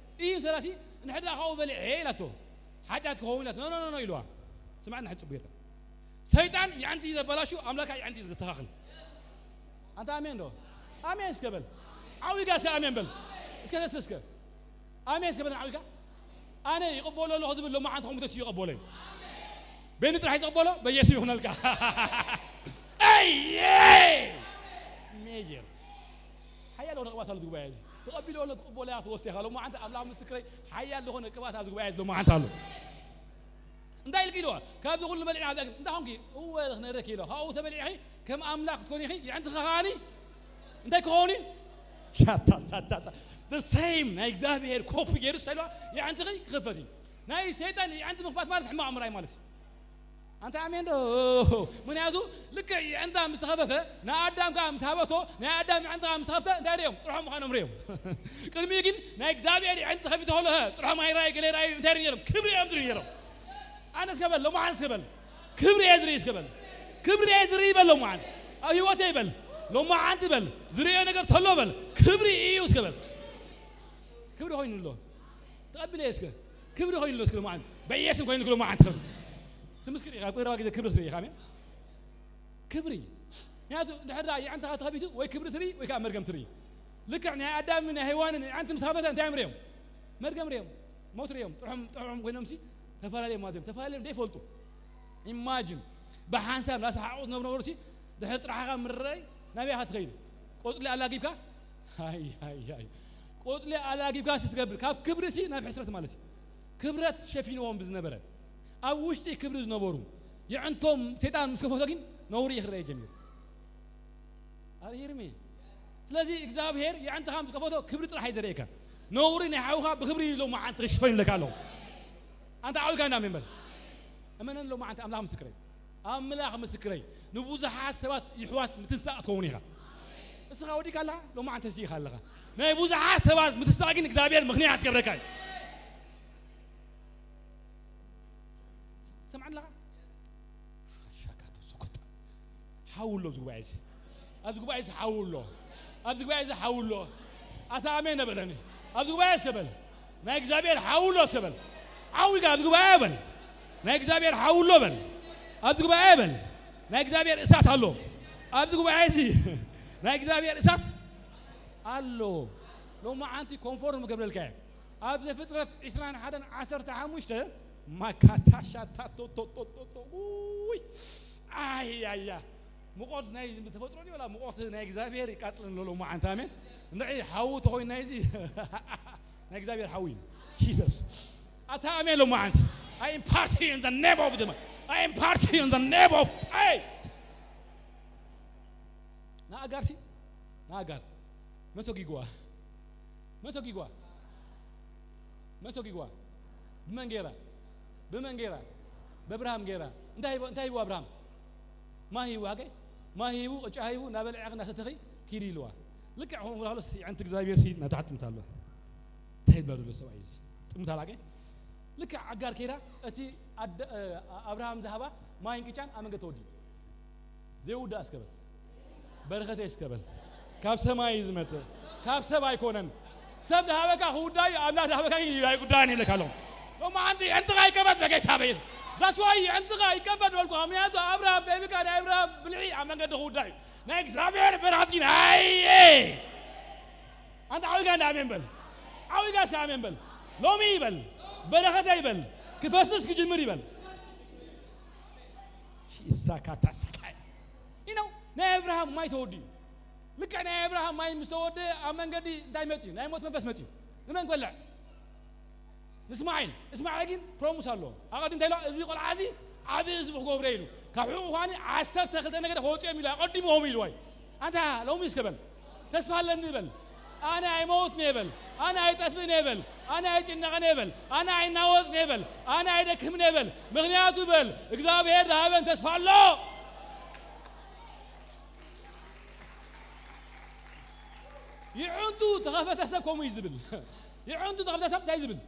እዩ ሰላሲ እንድሕር ደኣ ካብኡ በልዐ ኢላቶ። ሓጢኣት ክኸውን ኢላቶ። ኖ ኖ ኖ ኖ ኢልዋ። ስማዕና ሕጂ ጽቡቕ ጌርካ። ሰይጣን የዕንቲ ዘበላሹ፣ ኣምላኽ የዕንቲ ዘስተኻኽል። ኣንታ ኣሜን ዶ? ኣሜን እስከ በል። ዓው ኢልካ እስከ ኣሜን በል። እስከ ተስ እስከ። ኣሜን እስከ በል ዓው ኢልካ። ኣነ ይቕበሎ ኣለኹ ዝብል ሎማዓንቲ ከምኡ ተስዩ ይቕበሎ እዩ። ቤኒ ጥራሕ ይቕበሎ፣ በየሱ ይኹነልካ። ኣየ! ሜጀር። ሓያል ዝኾነ ቅባት ኣሎ እዚ ጉባኤ እዚ። ተቐቢሎ ኣሎ፣ ትቕበሎ እያ፣ ትወስድ ኢኻ። ሎማዓንቲ ኣምላኽ ምስክረይ፣ ሓያል ዝኾነ ቅባት ኣብዚ ጉባኤ እዚ ሎማዓንቲ ኣሎ። እንታይ ኢልኪ ኢልዋ? ካብዚ ኩሉ በሊዕና ኣብዛ ግን እንታይ ኾንኪ? እወ ክነረኪ ኢሎ። ካብኡ ተበሊዕኺ ከም ኣምላኽ ክትኮኒ ኢኺ፣ የዕንትኺ ከዓኒ እንታይ ክኸውን እዩ? ሻታታታታ። The same ናይ እግዚኣብሔር ኮፒ ገይሩ ሰልዋ የዕንትኺ ክኽፈት እዩ። ናይ ሰይጣን የዕንቲ ምኽፋት ማለት ሕማቕ ምርኣይ ማለት እዩ። ኣንታ ኣሜን ዶ? ምኽንያቱ ልክዕ የዕንታ ምስ ተኸፈተ፣ ንኣዳም ከኣ ምስ ሃበቶ፣ ናይ ኣዳም የዕንታ ምስ ተኸፍተ እንታይ ርእዮም? ጥርሖም ምዃኖም ርእዮም። ቅድሚኡ ግን ናይ እግዚኣብሔር የዕንቲ ከፊቱ ከሎ፣ ጥርሖም ኣይረኣዩ፣ ገለ ይረኣዩ፣ እንታይ ርእዮም? ክብሪ እዮም ዝርእዩ ነይሮም። ኣነ እስከ በል፣ ሎማዓንቲ እስከ በል፣ ክብሪ እየ ዝርኢ እስከ በል። ክብሪ እየ ዝርኢ በል ሎማዓንቲ። ኣብ ህይወተይ በል፣ ሎማዓንቲ በል፣ ዝርእዮ ነገር ተሎ በል፣ ክብሪ እዩ እስከ በል። ክብሪ ኮይኑ ኣሎ። ተቐቢለ እየ እስከ። ክብሪ ኮይኑ ኣሎ እስከ ሎማዓንቲ። በኢየሱስ ኮይኑ ኣሎ ሎማዓንቲ ክብሪ። ትምስክር ኢኻ፣ ኣብ ቀረባ ግዜ ክብሪ ትርኢ ኢኻ፣ ኣሜን። ክብሪ። ምክንያቱ ድሕር ደኣ የዕንትኻ ተኸፊቱ ወይ ክብሪ ትርኢ ወይ ከዓ መርገም ትርኢ። ልክዕ ናይ ኣዳምን ናይ ሄዋንን የዕንቲ ምስ ከፈተ እንታይ እዮም ርእዮም? መርገም ርእዮም። ሞት ርእዮም። ጥርሖም፣ ጥርሖም ኮይኖም ሲ ተፈላለዮም ማለት እዮም። ተፈላለዮም ደይፈልጡ። ኢማጂን። ብሓንሳብ እናሰሓቑ ዝነብሩ ነበሩ ሲ ድሕሪ ጥራሕኻ ምርኣይ ናበይ ኢኻ ትኸይድ? ቆጽሊ ኣላጊብካ? ኣይ፣ ኣይ፣ ኣይ። ቆጽሊ ኣላጊብካ ሲ ትገብር። ካብ ክብሪ ሲ ናብ ሕስረት ማለት እዩ። ክብረት ሸፊንዎም ብዝነበረ። ኣብ ውሽጢ ክብሪ ዝነበሩ። የዕንቶም ሰይጣን ምስ ከፈቶ ግን ነውሪ ክረአ ጀሚሩ። Are you hearing me? ስለዚ እግዚኣብሔር የዕንትኻ ምስ ከፈቶ ክብሪ ጥራሕ እዩ ዘርእየካ። ነውሪ ናይ ሓውኻ ብክብሪ ሎማዓንቲ ክሽፈን ይብለካ ኣለኹ። ኣንታ ዓው ኢልካ እንዳ ኣሜን በል። እመነኒ ሎማዓንቲ ኣምላኽ ምስክረይ። ኣምላኽ ምስክረይ። ንብዙሓት ሰባት ይሕዋት ምትንሳእ ክትኸውን ኢኻ። እስኻ ወዲእካ ኣለኻ? ሎማዓንቲ ተሲእኻ ኣለኻ። ናይ ብዙሓት ሰባት ምትንሳእ ግን እግዚኣብሔር ምኽንያት ክገብረካ እዩ። ሰምዓኒ ኣለኻ? ሻካቶ ሶኮጣ። ሓው ኣሎ ኣብዚ ጉባኤ እዚ። ኣብዚ ጉባኤ እዚ ሓው ኣሎ። ኣብዚ ጉባኤ እዚ ሓው ኣሎ። ኣታ ኣሜን ነበለኒ። ኣብዚ ጉባኤ እስከ በል። ናይ እግዚኣብሔር ሓው ኣሎ እስከ በል። ዓው ኢልካ ኣብዚ ጉባኤ በል። ናይ እግዚኣብሔር ሓው ኣሎ በል። ኣብዚ ጉባኤ በል። ናይ እግዚኣብሔር እሳት ኣሎ። ኣብዚ ጉባኤ እዚ ናይ እግዚኣብሔር እሳት ኣሎ። ሎማዓንቲ ኮንፎርም ክገብረልካ እየ። ኣብ ዘፍጥረት ዕስራን ሓደን ዓሰርተ ሓሙሽተ ማካታሻታቶቶቶቶቶ። ውይ። ኣያያ። ሙቐት ናይ ተፈጥሮ ድዩ ወላ ሙቐት ናይ እግዚኣብሔር ይቃጽልን ኣሎ ሎማዓንቲ፣ ኣሜን። እንድዒ ሓዊ ተኾይኑ ናይዚ ናይ እግዚኣብሔር ሓዊ እዩ። ጂሰስ። ኣታ ኣሜን ሎማዓንቲ። I impart you in the name of the I impart you in the name of፣ ኣይ። ንኣጋር ሲ ንኣጋር መን ሰጒግዋ? መን ሰጒግዋ? መን ሰጒግዋ? ብመን ገይራ? ብመን ገይራ? በብርሃም ገይራ። እንታይ ሂቡ፣ እንታይ ሂቡ ኣብርሃም? ማይ ሂቡ፣ ሃገይ? ማይ ሂቡ፣ ቅጫ ሂቡ፣ እናበልዐኺ እናሰተኺ ኪዲ ኢልዋ። ልክዕ ከምኡ ብላሎ ሲ፣ ኣንቲ እግዚኣብሔር ሲ፣ ናብ ታሕቲ ጥምት ኣሎ። እንታይ ይብላ ዘሎ ሰብኣይ እዚ? ጥምት ኣላገ? ልክዕ ኣጋር ከይዳ እቲ ኣደ-፣ እ፣ ኣብርሃም ዝሃባ ማይን ቅጫን ኣብ መንገዲ ተወዲኡ። ዘይውዳእ እስከ በል። በረኸተይ እስከ በል። ካብ ሰማይ እዩ ዝመጽእ። ካብ ሰብ ኣይኮነን። ሰብ ዝሃበካ ክውዳእ እዩ፣ ኣምላኽ ዝሃበካ ግን ኣይጉዳእን ይብለካ ኣለኹ። ሎማዓንቲ ዕንትኻ ይከፈት በጌታ በኢየሱስ። That's why ዕንትኻ ይከፈት በልኩኻ። ምክንያቱ ኣብርሃም ደይብካ ናይ ኣብርሃም ብልዒ ኣብ መንገዲ ክውዳእ እዩ። ናይ እግዚኣብሔር በረኸት ግን ኣየ። ኣንታ ዓዊጋ እንዳ ኣሜን በል። ዓዊጋ እስከ ኣሜን በል። ሎሚ ይበል። በረኸተይ ይበል። ክፈስስ ክጅምር ይበል። ይሳካታ ሳካይ። You know፣ ናይ ኣብርሃም ማይ ተወዲኡ። ልክዕ ናይ ኣብርሃም ማይ ምስ ተወደ ኣብ መንገዲ እንታይ መጽዩ? ናይ ሞት መንፈስ መጽዩ። ንመን ክበልዕ? ንእስማዒል። እስማዒል ግን ፕሮሚስ ኣለዎ። ኣቐድም እንታይ ኢሉ? እዚ ቆልዓ እዚ ዓቢ ህዝቢ ክገብሮ ኢሉ። ካብ ሕቑ ኳኒ ዓሰርተ ክልተ ነገደ ከወጽኦም ኢሉ ኣቐዲሙ ሆም ኢልዎ እዩ። ኣንታ ሎሚ እስከ በል። ተስፋ ኣለኒ በል። ኣነ ኣይመውትን እየ በል። ኣነ ኣይጠፍእን እየ በል። ኣነ ኣይጭነቕን እየ በል። ኣነ ኣይናወጽን እየ በል። ኣነ ኣይደክምን እየ በል። ምኽንያቱ በል፣ እግዚኣብሔር ዝሃበን ተስፋ ኣሎ። ይዕንቱ ተኸፈተ ሰብ ከምኡ እዩ ዝብል። ይዕንቱ ተኸፈተ ሰብ እንታይ ዝብል?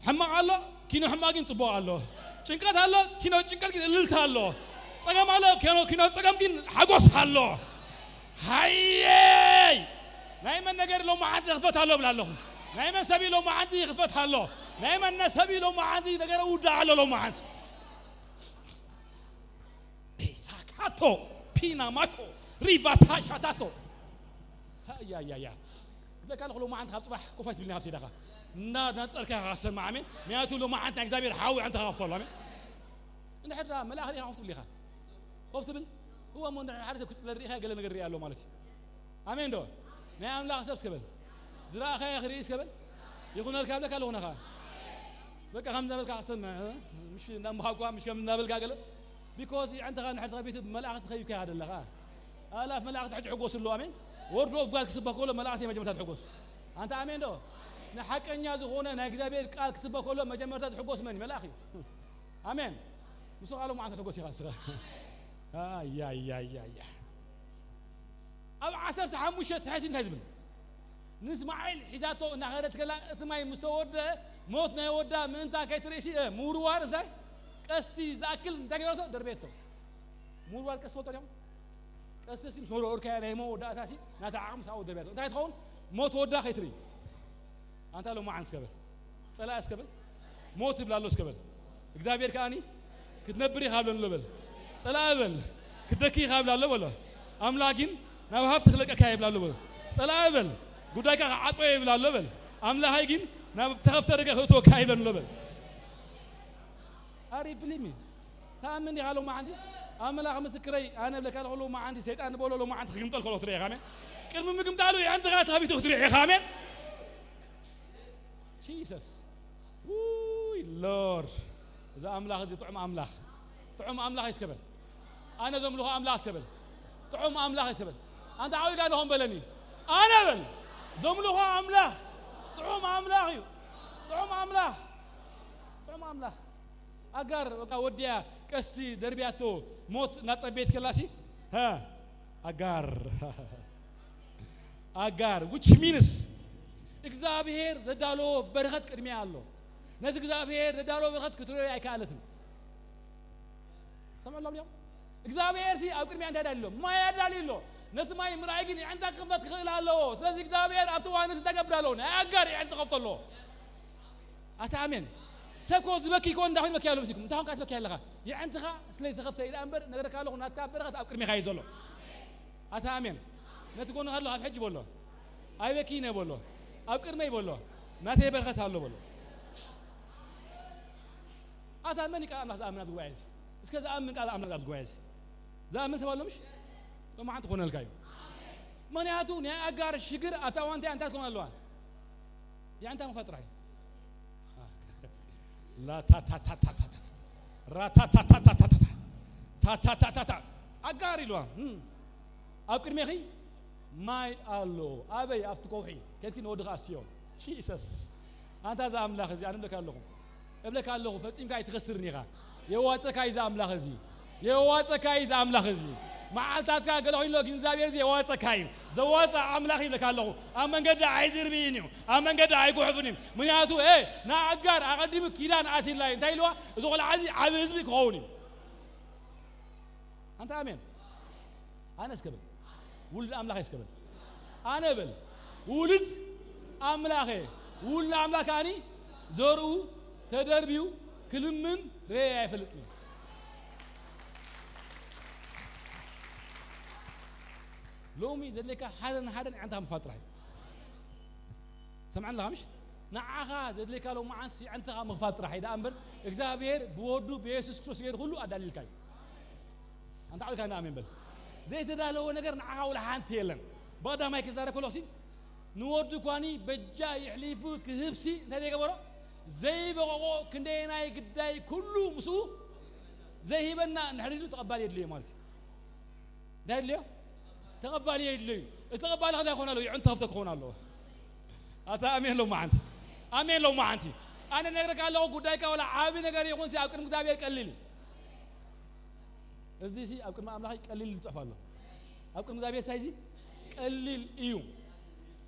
ሕማቕ ኣሎ፣ ኪኖ ሕማቕ ግን ጽቡቕ ኣሎ። ጭንቀት ኣሎ፣ ኪኖ ጭንቀት ግን እልልታ ኣሎ። ጸገም ኣሎ፣ ኪኖ፣ ኪኖ ጸገም ግን ሓጎስ ኣሎ። ሃየይ! ናይ መን ነገር ሎማዓንቲ ይኽፈት ኣሎ እብላ ኣለኹ። ናይ መን ሰብ እዩ ሎማዓንቲ ይኽፈት ኣሎ? ናይ መን ሰብ እዩ ሎማዓንቲ ነገር እውዳእ ኣሎ ሎማዓንቲ? ፔሳካቶ፣ ፒናማኮ፣ ሪቫታ ሻታቶ። ሃያያያ። ብለካ ኣለኹ ሎማዓንቲ ካብ ጽባሕ ኮፍ ኣይትብልኒ ካብ ሴዳኻ። እና ናጠርካ ኢኻ ሰማዕ፣ ኣሜን። ምክንያቱ ሎማዓንቲ ናይ እግዚኣብሔር ሓዊ ኣንተ ከፍቶ ኣሎ፣ ኣሜን። እንድሕር ደኣ መልኣኽ ርኢኻ ኮፍ ትብል ኢኻ። ኮፍ ትብል? እወ፣ እሞ እንድሕር ሓደ ሰብ ክጽለል ርኢኻ ገለ ነገር ርኢያ ኣሎ ማለት እዩ። ኣሜን ዶ? ናይ ኣምላኽ ሰብ እስከ በል። ዝረኣኻዮ ክርኢ እስከ በል። ይኹነልካ ብለካ ኣለኹ ነኻ። በቃ ከም እናበልካ ክሰምዕ፣ እ? ምሽ እናምሃኳ፣ ምሽ ከም እናበልካ ገለ። ቢኮዝ የዕንተኻ እንድሕር ተኸፊቱ ብመላእኽቲ ተኸቢብካ ኢኻ ዘለኻ። ኣላፍ መላእኽቲ ሕጂ ሕጎስ ኣለዎ። ኣሜን። ወርድ ኦፍ ጋድ ክስበኽ ከሎ መላእኽቲ መጀመርታ ትሕጎስ። ኣንታ ኣሜን ዶ? ንሓቀኛ ዝኾነ ናይ እግዚኣብሔር ቃል ክስበኽ ከሎ መጀመርታ ትሕጎስ መን እዩ? መልኣኽ እዩ። ኣሜን። ምስ ቃሉ መዓልቲ ትሕጎስ ኢኻ ንስኻ። ኣያያያያ። ኣብ ዓሰርተ ሓሙሽተ ትሕቲ እንታይ ዝብል? ንእስማዒል ሒዛቶ እናኸደት ከላ እቲ ማይ ምስ ተወደአ ሞት ናይ ወዳ ምእንታን ከይትርእሲ፣ እ፣ ምውርዋር እንታይ? ቀስቲ ዝኣክል እንታይ ገይረቶ? ደርቤቶ። ምውርዋር ቀስቲ ፈልጦ ዲኹም? ቀስቲ ሲ ምስ መወርወርካያ ናይ መወዳእታ ሲ ናታ ዓቕሚ ሳብኡ ደርቤቶ። እንታይ ትኸውን? ሞት ወዳ ከይትርኢ። ኣንታ ሎማዓንቲ እስከ በል። ጸላኢ እስከ በል። ሞት ይብላ ኣሎ እስከ በል። እግዚኣብሔር ከኣኒ ክትነብር ኢኻ ብለኒ ኣሎ በል። ጸላኢ በል። ክትደኪ ኢኻ ብላ ኣሎ በሎ። ኣምላኽ ግን ናብ ሃፍቲ ክለቀካ ይብላ ኣሎ በሎ። ጸላኢ በል። ጉዳይካ ክዓጽዎ ይብላ ኣሎ በል። ኣምላኸይ ግን ናብ ተኸፍተ ደገ ክእትወካ ይብለኒ ኣሎ በል። ኣሪ ብሊሚ። ተኣምን ዲኻ ሎማዓንቲ? ኣምላኽ ምስክረይ፣ ኣነ እብለካ ኣለኹ ሎማዓንቲ ሰይጣን ዝበሎ ሎማዓንቲ ክግምጠል ከሎ ክትርኢ ኢኻ፣ ኣሜን። ቅድሚ ምግምጣሉ የዕንትኻ ተኸፊቱ ክትርኢ ኢኻ፣ ኣሜን። ጂሰስ። ውይ ሎርድ። እዚ ኣምላኽ እዚ ጥዑም ኣምላኽ። ጥዑም ኣምላኽ ይስከበል። ኣነ ዘምልኾ ኣምላኽ ይስከበል። ጥዑም ኣምላኽ ይስከበል። ኣንታ ዓዊጋ ንኾን በለኒ። ኣነ በል። ዘምልኾ ኣምላኽ። ጥዑም ኣምላኽ እዩ። ጥዑም ኣምላኽ። ጥዑም ኣምላኽ። ኣጋር በቃ ወዲያ ቀስቲ ደርቢያቶ ሞት እናጸበየት ከላሲ፣ ሃ፣ ኣጋር። ኣጋር፣ which means እግዚኣብሔር ዘዳለዎ በረኸት ቅድሚያ ኣሎ። ነቲ እግዚኣብሔር ዘዳለዎ በረኸት ክትርእዮ ኣይከኣለትን። ሰምዕሎም እዮም። እግዚኣብሔር ሲ ኣብ ቅድሚያ እንታይ ኣዳልዩ ኣሎ? ማይ ኣዳልዩ ኣሎ። ነቲ ማይ ምርኣይ ግን የዕንታ ክኽፈት ክኽእል ኣለዎ። ስለዚ እግዚኣብሔር ኣብቲ እዋን እቲ እንታይ ገብር ኣለዎ? ናይ ኣጋር የዕንታ ከፍቶ ኣለዎ። ኣታ ኣሜን። ሰብ ኮ ዝበኪ ኮ እንዳ ኮይኑ በኪ ኣሎ መሲልኩም። እንታይ ኮንካ ትበኪ ኣለኻ? የዕንትኻ ስለ ዝተኸፍተ ኢላ እምበር፣ ነገረካ ኣለኹ፣ ናትካ በረኸት ኣብ ቅድሜኻ እዩ ዘሎ። ኣታ ኣሜን። ነቲ ጎንኻ ኣሎ፣ ኣብ ሕጂ በሎ። ኣይበኪን እየ በሎ። ኣብ ቅድመይ በሎ። ናተይ በረኸት ኣሎ በሎ። ኣታ መን እዩ ቃል ኣምላኽ ዝኣምን ኣብዚ ጉባኤ እዚ? እስከ ዝኣምን ቃል ኣምላኽ ኣብዚ ጉባኤ እዚ? ዝኣምን ሰብ ኣሎ ምሽ? ሎማዓንቲ ክኾነልካ እዩ። ምኽንያቱ ናይ ኣጋር ሽግር ኣብታ እዋን እንታይ እንታይ ትኾን ኣለዋ? የዕንታ ምኽፋት ጥራይ። ላታታታታታታ። ራታታታታታታ። ታታታታታ። ኣጋር ኢልዋ። እም። ኣብ ቅድሜኺ ማይ ኣሎ። ኣበይ? ኣብቲ ከውሒ። ከንቲ ንወድኻ ኣስዮ። ጂሰስ። ኣንታ እዛ ኣምላኽ እዚ ኣነ እብለካ ኣለኹ። እብለካ ኣለኹ፣ ፈጺምካ ኣይትኸስርን ኢኻ። የዋጸካ እዩ እዛ ኣምላኽ እዚ። የዋጸካ እዩ እዛ ኣምላኽ እዚ። መዓልታትካ ገለ ኮይኑ ኣሎ፣ ግን እግዚኣብሔር እዚ የዋጸካ እዩ። ዘዋጽእ ኣምላኽ ይብለካ ኣለኹ። ኣብ መንገዲ ኣይድርብይን እዩ፣ ኣብ መንገዲ ኣይጉሕፍን እዩ። ምኽንያቱ፣ እ፣ ንኣጋር ኣቐዲሙ ኪዳን ኣትይላ እዩ። እንታይ ኢልዋ? እዚ ቆልዓ እዚ ዓቢ ህዝቢ ክኸውን እዩ። ኣንታ ኣሜን። ኣነ እስከ በል። ውሉድ ኣምላኽ እስከ በል። ኣነ በል። ውሉድ ኣምላኽ እየ። ውሉድ ኣምላኽ ከኣኒ ዘርኡ ተደርብዩ ክልምን ርኤ ኣይፈልጥን እዩ። ሎሚ ዘድልየካ ሓደን ሓደን ኣዕንትኻ ምኽፋት ጥራሕ እዩ። ሰምዓኒ ኣለኻ ምሽ? ንዓኻ ዘድልየካ ሎመዓንቲ ኣዕንትኻ ምኽፋት ጥራሕ እዩ ደኣ እምበር፣ እግዚኣብሔር ብወዱ ብየሱስ ክርስቶስ ገይሩ ኩሉ ኣዳልዩልካ እዩ። ኣንታ ዓብልካ እንዳ ኣሜን በል። ዘይተዳለወ ነገር ንዓኻ ወላ ሓንቲ የለን። ብቐዳማይ ክዛረብ ከለኹሲ፣ ንወዱ ኳኒ በጃ የሕሊፉ ክህብሲ እንታይ ዘይገበሮ? ዘይበቐቖ ክንደየናይ ግዳይ ኩሉ ምስኡ ዘይሂበና እንድሕር ኢሉ ተቐባሊ የድልዮ ማለት እዩ። እንታይ የድልዮ? ተቐባሊ የድልዮ እዩ። እቲ ተቐባሊ ከ እንታይ ክኾን ኣለዎ? የዕንቱ ሃፍቶ ክኾን ኣለዎ። ኣታ ኣሜን ሎመዓንቲ። ኣሜን ሎመዓንቲ። ኣነ ነግረካ ኣለኹ፣ ጉዳይካ ወላ ዓቢ ነገር ይኹን ሲ ኣብ ቅድሚ እግዚኣብሔር ቀሊል እዩ። እዚ ሲ ኣብ ቅድሚ ኣምላኽ ቀሊል እዩ ጽሑፍ ኣሎ። ኣብ ቅድሚ እግዚኣብሔር ሳይዚ ቀሊል እዩ።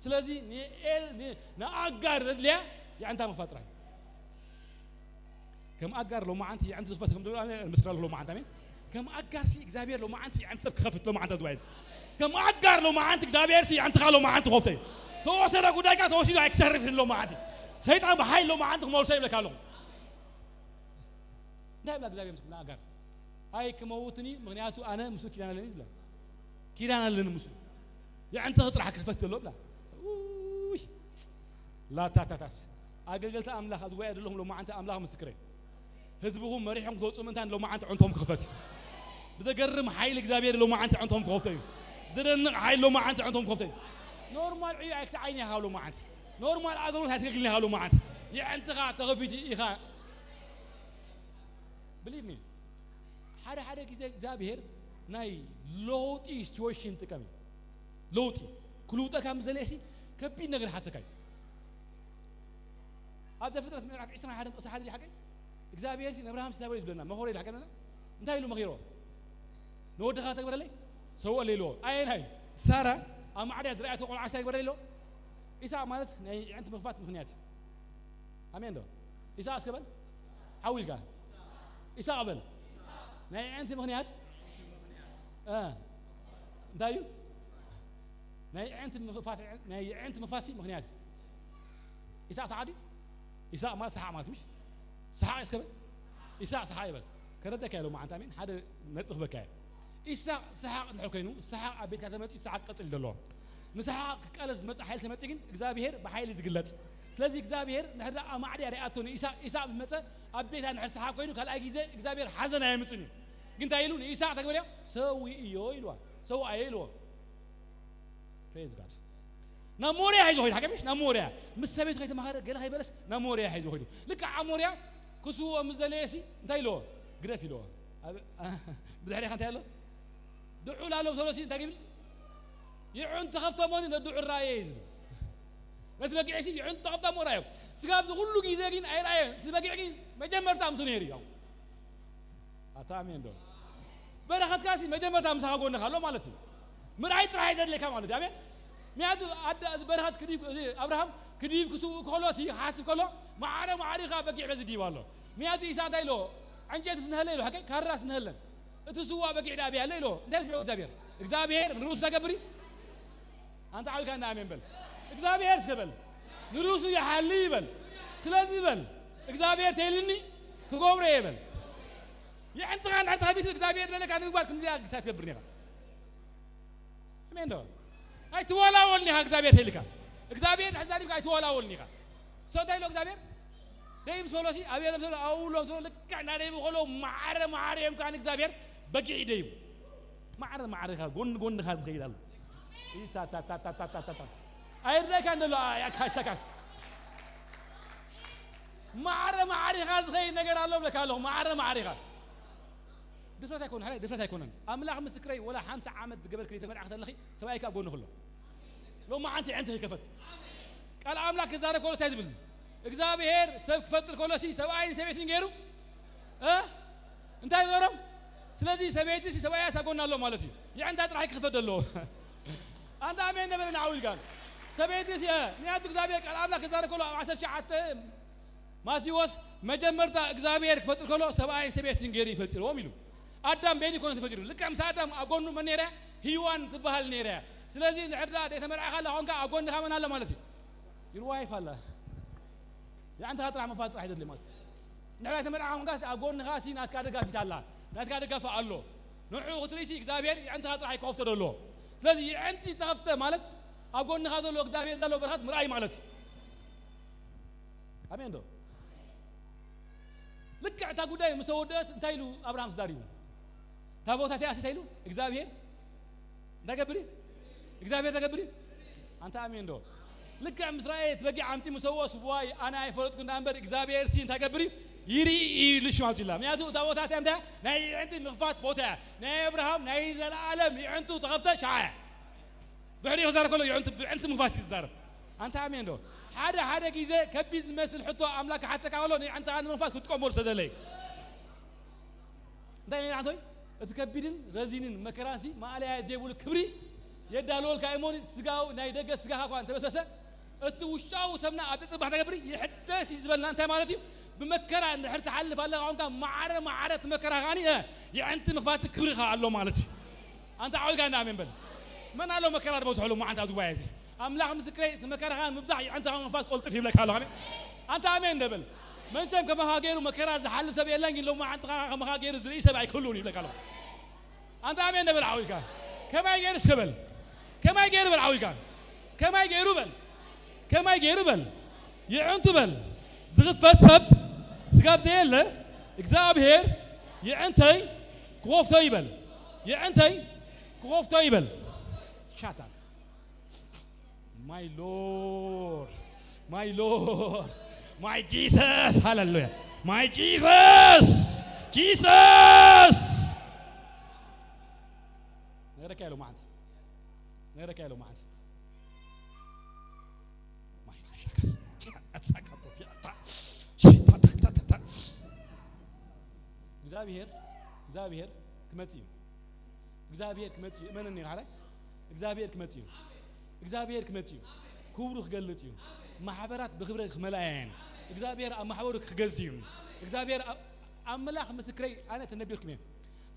ስለዚ ንኤል-፣ ን-፣ ንኣጋር ዘድልያ የዕንታ ምኽፋት ጥራሕ እዩ። ከም ኣጋር ሎመዓንቲ የዕንቲ ዝኽፈት ከም ዘሎ ኣነ ምስክር ኣለኹ ሎመዓንቲ፣ ኣሜን። ከም ኣጋር ሲ እግዚኣብሔር ሎመዓንቲ የዕንቲ ሰብ ክኸፍት ሎመዓንቲ ኣብ ጉባኤ። ከም ኣጋር ሎመዓንቲ እግዚኣብሔር ሲ የዕንትኻ ሎመዓንቲ ክኸፍቶ እዩ። ተወሰደ ጉዳይካ ተወሲዱ ኣይክሰርፍን ሎመዓንቲ። ሰይጣን ብሓይል ሎመዓንቲ ክመልሶ ይብለካ ኣለኹ። እንታይ ይብላ እግዚኣብሔር ምስ ንኣጋር? ኣይ ክመውትን እዩ፣ ምኽንያቱ ኣነ ምስኡ ኪዳን ኣለኒ ይብላ። ኪዳን ኣለኒ ምስኡ። የዕንትኺ ጥራሕ ክስፈት ዘሎ ብላ። ውይ። ላታታታስ። ኣገልገልቲ ኣምላኽ ኣብዚ ጉባኤ ዘለኹም ሎመዓንቲ ኣምላኽ ምስክረይ። ህዝብኹም መሪሖም ክትወፁ ምእንታን ሎመዓንቲ ዕንቶም ክኽፈት እዩ። ብዘገርም ሓይሊ እግዚኣብሔር ሎመዓንቲ ዕንቶም ክኸፍቶ እዩ። ዘደንቕ ሓይሊ ሎመዓንቲ ዕንቶም ክኸፍቶ እዩ። ኖርማል ዕዮ ኣይክትዓይን ኢኻ ሎመዓንቲ። ኖርማል ኣገልግሎት ኣይትገልግልን ኢኻ ሎመዓንቲ። የዕንትኻ ተኸፊቱ ኢኻ። Believe me። ሓደ ሓደ ግዜ እግዚኣብሔር ናይ ለውጢ ሲቹዌሽን ይጥቀም እዩ። ለውጢ ክልውጠካ ምስ ዘለየሲ ከቢድ ነገር ይሓተካ እዩ። ኣብ ዘፍጥረት ምዕራፍ ዕስራን ሓደን ጥቕሲ ሓደ ሓቀይ እግዚኣብሔር ሲ ንኣብርሃም እንታይ በሎ ዝብለና? መኸሮ ኢሉ ሓቀና እንታይ ኢሉ መኺሮ? ንወድኻ ተግበረለይ ሰውኦ ኢልዎ። ኣየናይ? ሳራ ኣብ ማዕድያ ዝረኣየቶ ቆልዓ እንታይ ግበረለይ ኢልዎ? ኢሳቅ ማለት ናይ የዕንቲ ምኽፋት ምኽንያት እዩ። ኣሜን ዶ? ኢሳቅ እስከ በል። ሓው ኢልካ። ኢሳቅ በል። ናይ የዕንቲ ምኽንያት፣ እ፣ እንታይ እዩ? ናይ የዕንቲ ምኽፋት፣ ናይ የዕንቲ ምኽፋት ምኽንያት እዩ። ኢሳቅ ሰሓቅ ድዩ? ኢሳቅ ማለት ሰሓቅ ማለት ምሽ? ሰሓቅ እስከ በል። ኢሳቅ ሰሓቅ ይበል። ከረደካ ኢሎም መዓንታ ኣሜን። ሓደ ነጥቢ ክበካ እየ። ኢሳቅ ሰሓቅ እንድሕር ኮይኑ፣ ሰሓቅ ኣብ ቤትካ ተመፂኡ ሰሓቅ ቀፅል ዘለዎ። ንሰሓቅ ክቃለስ ዝመፅእ ሓይሊ ተመፂኡ ግን እግዚኣብሄር ብሓይሊ ዝግለፅ። ስለዚ እግዚኣብሄር እንድሕር ደኣ ኣብ ማዕድያ ሪኣቶ ንኢሳቅ፣ ኢሳቅ ምስ መፀ ኣብ ቤታ እንድሕር ሰሓቅ ኮይኑ ካልኣይ ግዜ እግዚኣብሄር ሓዘን ኣየምፅን እዩ። ግን እንታይ ኢሉ ንኢሳቅ ተግበርዮ? ሰውእዮ ኢልዋ። ሰውኣዮ ኢልዎ። Praise God። ናብ ሞርያ ሒዞ ኸይዱ፣ ሓቀ ምሽ? ናብ ሞርያ። ምስ ሰበይቱ ከይተማኸረ፣ ገለ ከይበለስ፣ ናብ ሞርያ ሒዞ ኸይዱ። ልክዕ ኣብ ሞርያ ክስውኦ ምስ ደለየሲ፣ እንታይ ኢልዎ? ግደፍ ኢልዎ። ኣብ-፣ ብድሕሪኻ እንታይ ኣሎ? ድዑል ኣሎ፣ ተሎሲ እንታይ ይብል? ይዑን ተኸፍቶ መኒ ነድዑል ራእየ እዩ ዝብል። ነቲ በጊዕሲ ይዑን ተኸፍቶ እሞ ራእዮ። ስጋብ እዚ ኩሉ ግዜ ግን ኣይረኣዮን። እቲ በጊዕ ግን መጀመርታ ምስኡ ነይሩ እዩ። ኣታ ኣሜን ዶ? በረኸትካሲ መጀመርታ ምሳኻ ጎንኻ ኣሎ ማለት እዩ። ምርኣይ ጥራሕ እዩ ዘድልየካ ማለት እዩ። ኣሜን። ምክንያቱ ኣዳ-፣ እዚ በረኸት ክድይብ፣ እዚ ኣብርሃም ክድይብ ክስውእ ከሎ፣ ሲ-፣ ክሓስብ ከሎ፣ ማዕረ ማዕሪኻ በጊዕ በዚ ድይብ ኣሎ። ምክንያቱ ኢሳቅ እንታይ ኢልዎ? ዕንጨይትስ ንሀለ ኢልዎ፣ ሓቀይ? ካራስ ንሀለን። እቲ ስዋ በጊዕ ዳኣ ኣበይ ኣሎ ኢልዎ። እንታይ ኢልዎ እግዚኣብሔር? እግዚኣብሔር ንርእሱ ተገብሪ? ኣንታ ዓብልካ እንዳ ኣሜን በል። እግዚኣብሔር እስከ በል። ንርእሱ ይሓሊ ይበል። ስለዚ በል፣ እግዚኣብሔር ተይልኒ ክገብሮ እየ በል። የዕንትኻ እንድሕር ተኸፊቱ እግዚኣብሔር ዝበለካ ንምግባር ከምዚኣ ግሳ ትገብር ኢኻ። ኣሜን ዶ? ኣይትወላወልን ኢኻ እግዚኣብሔር ተይልካ። እግዚኣብሔር እንድሕር ተዛሪብካ ኣይትወላወልን ኢኻ። So እንታይ ኢሎ እግዚኣብሔር? ደይ ምስ በሎሲ፣ ኣብየ ሎም ሰሎ፣ ኣብኡ ሎም ሰሎ፣ ልክዕ እንዳደይቡ ከሎ፣ ማዕረ ማዕረ እዮም ከኣ ንእግዚኣብሔር በጊዕ ይደይቡ። ማዕረ ማዕረ ኢኻ፣ ጎኒ ጎንኻ ዝኸይድ ኣሎ። ኢታታታታታታታ። ኣይርዳእካን ዘሎ፣ ኣያ ካሻካስ። ማዕረ ማዕረ ኢኻ ዝኸይድ ነገር ኣሎ ብለካ ኣለኹ፣ ማዕረ ማዕረ ኢኻ። ድፍረት ኣይኮነን፣ ሓላይ ድፍረት ኣይኮነን። ኣምላኽ ምስክረይ፣ ወላ ሓምሳ ዓመት ዝገበርክለይ ተመርዓ ከተለኺ፣ ሰብኣይካ ኣብ ጎንኺ ኣሎ። ሎማዓንቲ ኣዕንቲ ይከፈት። ቃል ኣምላኽ ክዛረብ ከሎ እንታይ ዝብል? እግዚኣብሔር ሰብ ክፈጥር ከሎ ሲ ሰብኣይን ሰበይትን ገይሩ፣ እ? እንታይ ገይሮም? ስለዚ ሰበይቲ ሲ ሰብኣያ ሳጎና ኣሎ ማለት እዩ። የዕንታ ጥራሕ ክኽፈት ደሎ። ኣንታ ኣሜን ነበረ ንዓው ኢልካን። ሰበይቲ ሲ ንያቱ እግዚኣብሔር ቃል ኣምላኽ ክዛረብ ከሎ ኣብ ዓሰርተ ትሽዓተ ማቴዎስ መጀመርታ እግዚኣብሔር ክፈጥር ከሎ ሰብኣይን ሰበይትን ገይሩ ይፈጢርዎም ኢሉ። ኣዳም በይኑ ይኮነ ተፈጢሩ። ልክዕ ምስ ኣዳም ኣብ ጎኑ መን ነይራ? ሂዋን ትበሃል ነይራ። ስለዚ ንሕድራ ደይተመርዓኻ ኣላ ኾንካ ኣብ ጎንኻ መን ኣሎ ማለት እዩ? ይርዋይፍ ኣላ። የዕንትኻ ጥራሕ ምፋት ጥራሕ ይደሊ ማለት እዩ። ንሕድራ ተመርዓ ኾንካ ኣብ ጎንኻ ሲ ናትካ ደጋፊት ኣላ። ናትካ ደጋፊ ኣሎ። ንዑ ክትርኢ ሲ እግዚኣብሔር የዕንትኻ ጥራሕ ይከፍቶ ደሎ። ስለዚ የዕንቲ ተኸፍተ ማለት ኣብ ጎንኻ ዘሎ እግዚኣብሔር ዘሎ በረኸት ምርኣይ ማለት እዩ። ኣሜን ዶ? ልክዕ እታ ጉዳይ ምስ ተወደአት እንታይ ኢሉ ኣብርሃም ተዛሪቡ? እታ ቦታ እቲኣ እንታይ ኢሉ እግዚኣብሔር እንታይ ገብር እዩ? እግዚኣብሔር እንታይ ገብር እዩ? ኣንታ ኣሜን ዶ? ልክዕ ምስ ረኣየ እቲ በጊዕ ኣምፂ ምስ ሰውኦ ስዋይ ኣነ ኣይፈለጥኩ እንዳ እምበር እግዚኣብሔር ሲ እንታይ ገብር እዩ? ይርኢ እዩ ኢሉ ሽማቱ ኢላ። ምክንያቱ እታ ቦታ እቲኣ እንታይ ናይ የዕንቲ ምኽፋት ቦታ እያ። ናይ ኣብርሃም ናይ ዘለኣለም የዕንቱ ተኸፍተ ሸዓ እያ። ድሕሪኡ ክዛረብ ከሎ የዕንቱ ብዕንቲ ምኽፋት እዩ ዝዛረብ። ኣንታ ኣሜን ዶ? ሓደ ሓደ ግዜ ከቢድ ዝመስል ሕቶ ኣምላክ ክሓተካ ከሎ ንየዕንትኻ ንምኽፋት ክትጥቀመሉ ዝተደለየ እንታይ ናይ ዓንቶይ እቲ ከቢድን ረዚንን መከራሲ ማእለያ ዘይብሉ ክብሪ የዳልወልካ እሞኒ ስጋዊ ናይ ደገ ስጋኻ እኳ እንተበስበሰ እቲ ውሽጣዊ ሰብና ኣብ ጽባሕ ተገብሪ ይሕደስ እዩ ዝበልና እንታይ ማለት እዩ? ብመከራ እንድሕር ትሓልፍ ኣለኻ ኾንካ ማዕረ ማዕረ እቲ መከራ ኸዓኒ እ፣ የዕንቲ ምኽፋትን ክብሪ ኸዓ ኣሎ ማለት እዩ። ኣንታ ዓዊልካ እንዳ ኣሜን በል። መን ኣሎ መከራ ዝበዝሖ ሎማዓንቲ ኣብዚ ጉባኤ እዚ? ኣምላኽ ምስክረይ እቲ መከራኻ ምብዛሕ የዕንትኻ ምኽፋት ቆልጥፍ ይብለካ ኣሎ። ኣሜን። ኣንታ ኣሜን እንደ በል። መንቸም ከማኻ ገይሩ መከራ ዝሓልፍ ሰብ የለን ግን ሎማዓንቲ ኸዓ ከማኻ ገይሩ ዝርኢ ሰብ ኣይክህሉን ይብለካ ኣሎ። ኣንታ ኣሜን እንደ በል ዓዊልካ። ከማይ ገይሩ እስከ በል። ከማይ ገይሩ በል ዓዊልካ። ከማይ ገይሩ በል። ከማይ ገይሩ በል። የዕንቱ በል። ዝኽፈት ሰብ ስጋብ ዘየለ እግዚኣብሔር የዕንተይ ክኸፍቶ ይበል። የዕንተይ ክኸፍቶ ይበል። ሻታ My Lord, my Lord, my Jesus, ሃሌሉያ፣ my Jesus, Jesus። ነግረካ ኢሎ ማዓንቲ፣ ነግረካ ኢሎ ማዓንቲ። My Lord፣ ሻካስ፣ ኣትሳካቶ፣ ታ፣ ታ፣ ታ፣ ታ። እግዚኣብሔር፣ እግዚኣብሔር ክመጽእ እዩ። እግዚኣብሔር ክመጽእ እዩ። እመነኒ፣ ካልኣይ እግዚኣብሔር ክመጽእ እዩ። እግዚኣብሔር ክመጽእ እዩ። ክብሩ ክገልጥ እዩ። ማሕበራት ብክብሪ ክመልኣ እየን። እግዚኣብሔር ኣብ ማሕበሩ ክገዝ እዩ። እግዚኣብሔር ኣብ-፣ ኣምላኽ ምስክረይ፣ ኣነ ተነቢርኩም እየ።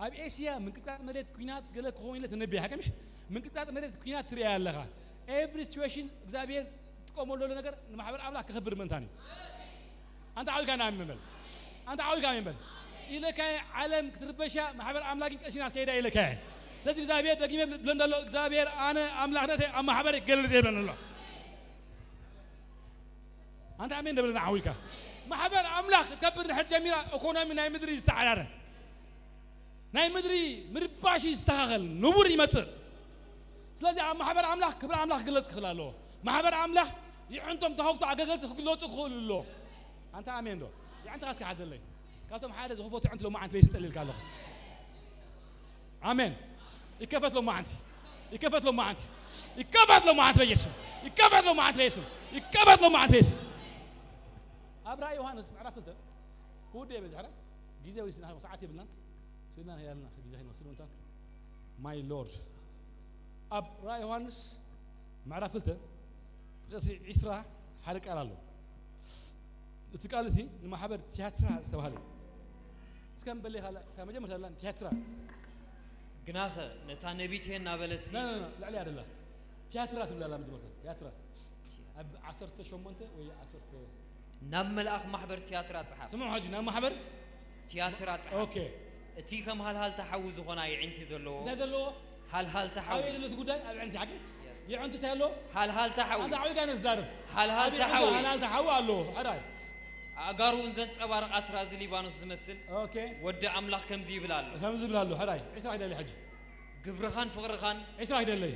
ኣብ ኤስያ ምንቅጥቃጥ መሬት፣ ኲናት ገለ ክኸውን ኢለ ተነቢየ። ሓቀምሽ? ምንቅጥቃጥ መሬት፣ ኲናት ትርእያ ኣለኻ። ኤቭሪ ሲቹዌሽን እግዚኣብሔር ትጥቀመሉ ዘሎ ነገር ንማሕበር ኣምላኽ ክኸብር ምእንታን እዩ። ኣንታ ዓዊልካ ና ኣሜን በል። ኣንታ ዓዊልካ ኣሜን በል። ኢለካ ዓለም ክትርበሻ ማሕበር ኣምላክ ቀሲና ከይዳ ኢለካ። ስለዚ እግዚኣብሔር ደጊመ ብለን ዘሎ እግዚኣብሔር ኣነ ኣምላክነተይ ኣብ ማሕበር ይገልጽ እየ ብለን ኣሎ። ኣንታ ኣሜን ደብለና ዓዊልካ። ማሕበር ኣምላክ ክትከብር ድሕር ጀሚራ ኢኮኖሚ ናይ ምድሪ ዝተዓራረ ናይ ምድሪ ምርባሽ ይስተኻኸል፣ ንቡር ይመጽእ። ስለዚ ኣብ ማሕበር ኣምላኽ ክብሪ ኣምላኽ ክግለጽ ክኽእል ኣለዎ። ማሕበር ኣምላኽ ይዕንቶም ተኸፍቶ ኣገልገልቲ ክግለጹ ክኽእሉ ኣለዎ። ኣንታ ኣሜን ዶ? ይዕንትኻ እስኪ ሓዘለይ። ካብቶም ሓደ ዝኸፈቱ ይዕንት ሎማዓንቲ በይ ስጠልልካ ኣለኹ። ኣሜን። ይከፈት ሎማዓንቲ። ይከፈት ሎማዓንቲ። ይከፈት ሎማዓንቲ በየሱስ። ይከፈት ሎማዓንቲ በየሱስ። ይከፈት ሎማዓንቲ በየሱስ። ኣብ ራእይ ዮሃንስ ምዕራፍ ክልተ ክውድእ እየ በዚ ሕራይ ግዜ ወሲድና ሰዓት የብልናን። ስኢልና ያልና ግዜ ከይንወስድ ምእንታን። My Lord። ኣብ ራእይ ዮሃንስ ምዕራፍ ክልተ ጥቕሲ ዒስራ ሓደ ቃል ኣሎ። እቲ ቃል እዚ ንማሕበር ቲያትራ ዝተባህለ እዩ። እስከ ምበለይ ካላ እታ መጀመርታ ዘላ ቲያትራ። ግናኸ ነታ ነቢት እናበለሲ ና፣ ና፣ ና፣ ልዕሊ ኣደላ። ቲያትራ ትብላ ኣላ መጀመርታ። ቲያትራ። ኣብ ዓሰርተ ሸሞንተ ወይ ዓሰርተ ናብ መልኣኽ ማሕበር ቲያትራ ጸሓፍ። ስምዑ ሕጂ ናብ ማሕበር ቲያትራ ጸሓፍ። ኦኬ። እቲ ከም ሃልሃልታ ሓዊ ዝኾና የዒንቲ ዘለዎ እንታይ ዘለዎ? ሃልሃልታ ሓዊ። ኣበይ ዘሎ እቲ ጉዳይ? ኣብ የዕንቲ ሓቂ? የስ። የዕንቲ እንታይ ኣሎ? ሃልሃልታ ሓዊ። ኣንታ ዓዊልካ ነዛርብ። ሃልሃልታ ኣብ የዕንቲ ሓዊ። ሃልሃልታ ሓዊ ኣሎ። ኣራይ። ኣእጋሩ እውን ዘንጸባርቕ ኣስራዚ ሊባኖስ ዝመስል ኦኬ። ወዲ ኣምላኽ ከምዚ ይብል ኣሎ። ከምዚ ይብል ኣሎ። ሕራይ። ዒስራ ኪዳለይ ሕጂ። ግብርኻን ፍቕርኻን ዒስራ ኪዳለይ።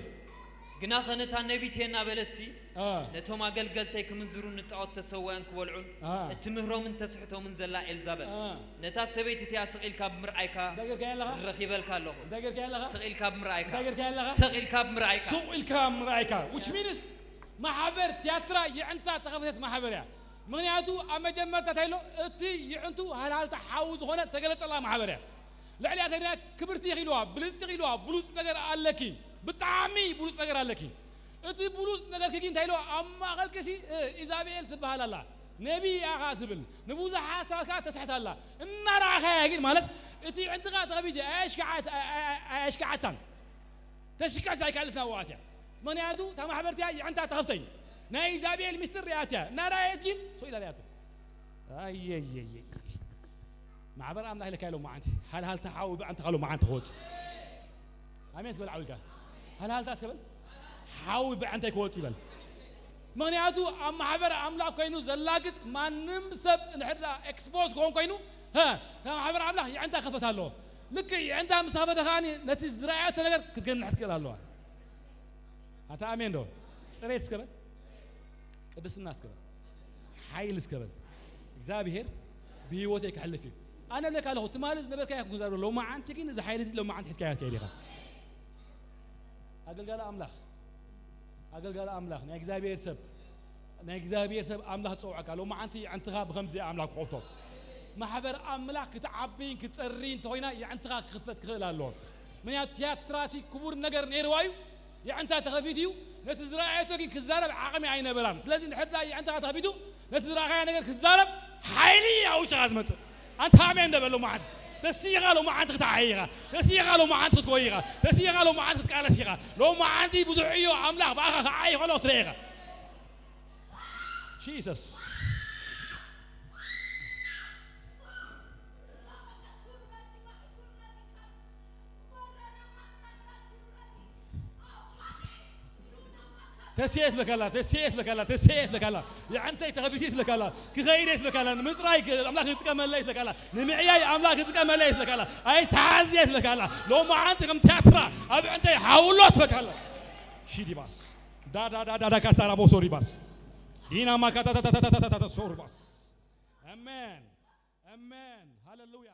ግናኸ ነታ ነቢት እየ እናበለሲ አ። ነቶም ኣገልገልተይ ክምንዝሩን ንጣዖት ተሰዊኦን ክበልዑን አ። እትምህሮምን ተስሕቶምን ዘላ ኤልዛበል አ። ነታ ሰበይቲ እቲኣ ስቕ ኢልካ ብምርኣይካ እንታይ ጌርካያ ኣለኻ? ረኺበልካ ኣለኹ። እንታይ ጌርካያ ኣለኻ? ስቕ ኢልካ ብምርኣይካ። እንታይ ጌርካያ ኣለኻ? ስቕ ኢልካ ብምርኣይካ። ስቕ ኢልካ ምርኣይካ። Which means ማሕበር ቲያትራ የዕንታ ተኸፈተት ማሕበር እያ። ምኽንያቱ ኣብ መጀመርታ እንታይ ኣሎ? እቲ የዕንቱ ሃልሃልታ ሓዊ ዝኾነ ተገለጸላ ማሕበር እያ። ልዕሊኣ ተግዳ ክብርቲ ኢኺ ኢልዋ፣ ብልጽቲ ኢኺ ኢልዋ፣ ብሉጽ ነገር ኣለኪ፣ ብጣዕሚ ብሉጽ ነገር ኣለኪ። እቲ ብሉጽ ነገርኪ ግን እንታይ ኢልዋ? ኣብ ማእኸልኪ ሲ፣ እ፣ ኢዛቤል ትበሃል ኣላ፣ ነቢይ ኢኻ ትብል፣ ንብዙሓት ሰባት ከኣ ተስሕት ኣላ። እናረኣኻያ ግን ማለት እቲ ዕንትኻ ተኸፊቱ ኣየሽክዓት-፣ ኣየ-፣ ኣየ-፣ ኣየሽክዓታን። ተሽክዕስ ኣይከኣለትን ኣብኡ ኣትያ። ምኽንያቱ እታ ማሕበር እቲኣ የዕንታ ተኸፍተይ። ናይ ኢዛቤል ሚስጥር ሪኣትያ። እናረኣየት ግን ሰው ኢላ ሪኣቶ። ኣየየየየ። ማሕበር ኣምላኽ ኢለካ ኢሎም መዓንቲ። ሃልሃልታ ሓዊ ብዕንታ ካሎ መዓንቲ ክወጽእ። ኣሜን ስበል ዓዊካ። ሃልሃልታ እስከ በል። ሓዊ ብዕንተይ ክወጽእ ይበል። ምኽንያቱ ኣብ ማሕበር ኣምላኽ ኮይኑ ዘላግጽ ማንም ሰብ እንድሕር ደኣ ኤክስፖዝ ክኾን ኮይኑ፣ ሀ፣ ካብ ማሕበር ኣምላኽ የዕንታ ክኸፈት ኣለዎ። ልክዕ የዕንታ ምስ ከፈተ ከኣኒ ነቲ ዝረኣየቶ ነገር ክትገንሕ ትክእል ኣለዋ። ኣታ ኣሜን ዶ? ጽሬት እስከ በል። ቅድስና እስከ በል። ሓይል እስከ በል። እግዚኣብሔር ብህይወተይ ክሕልፍ እዩ። ኣነ እብለካ ኣለኹ፣ ትማሊ ዝነበርካዮ ኣይኮንኩን ዝዛረብ፣ ሎማዓንቲ ግን እዚ ሓይሊ እዚ ሎማዓንቲ ሒዝካዮ ትከይድ ኢኻ። ኣገልጋሊ ኣምላኽ፣ ኣገልጋሊ ኣምላኽ፣ ናይ እግዚኣብሔር ሰብ፣ ናይ እግዚኣብሔር ሰብ ኣምላኽ ዝጸውዐካ። ሎማዓንቲ የዕንትኻ ብኸምዚ ኣምላኽ ክኸፍቶ። ማሕበር ኣምላኽ ክትዓብይን ክትጸርይን እንተኾይና የዕንትኻ ክኽፈት ክኽእል ኣለዎ። ምኽንያቱ ትያትራሲ ክቡር ነገር ነይርዋ እዩ። የዕንታ ተኸፊቱ እዩ። ነቲ ዝረኣየቶ ግን ክዛረብ ዓቕሚ ኣይነበራን። ስለዚ ንሕድላ የዕንትኻ ተኸፊቱ ነቲ ዝረኣኻዮ ነገር ክዛረብ ሓይሊ እዩ ኣብ ውሽጥኻ ዝመጽእ። ኣንታ ኣሜን እንደ በል ሎማዓንቲ። ተሲኻ ሎማዓንቲ ክትዓይ ኢኻ። ተሲኻ ሎማዓንቲ ክትጎይ ኢኻ። ተሲኻ ሎማዓንቲ ክትቃለስ ኢኻ። ሎማዓንቲ ብዙሕ ዕዮ ኣምላኽ ብኣኻ ክዓይ ከሎ ክትርኢ ኢኻ። ጂሰስ። ተስየት ለካላ፣ ተስየት ለካላ፣ ተስየት ለካላ። የዓንተይ ተኸፊት ለካላ። ክኸይደት ለካላ። ንምጽራይ ክ-፣ ኣምላኽ ይጥቀመለይ ለካላ። ንምዕያይ ኣምላኽ ይጥቀመለይ ለካላ። ኣይተሓዝየት ለካላ። ሎማዓንቲ ከም ትያትራ ኣብ ዕንተይ ሓውሎት ለካላ። ሺዲባስ። ዳ፣ ዳ፣ ዳ፣ ዳ፣ ዳ፣ ካሳራ ቦሶ ሪባስ። ዲና ማካታታታታታታታ ሶርባስ። ኣሜን። ኣሜን። ሃሌሉያ።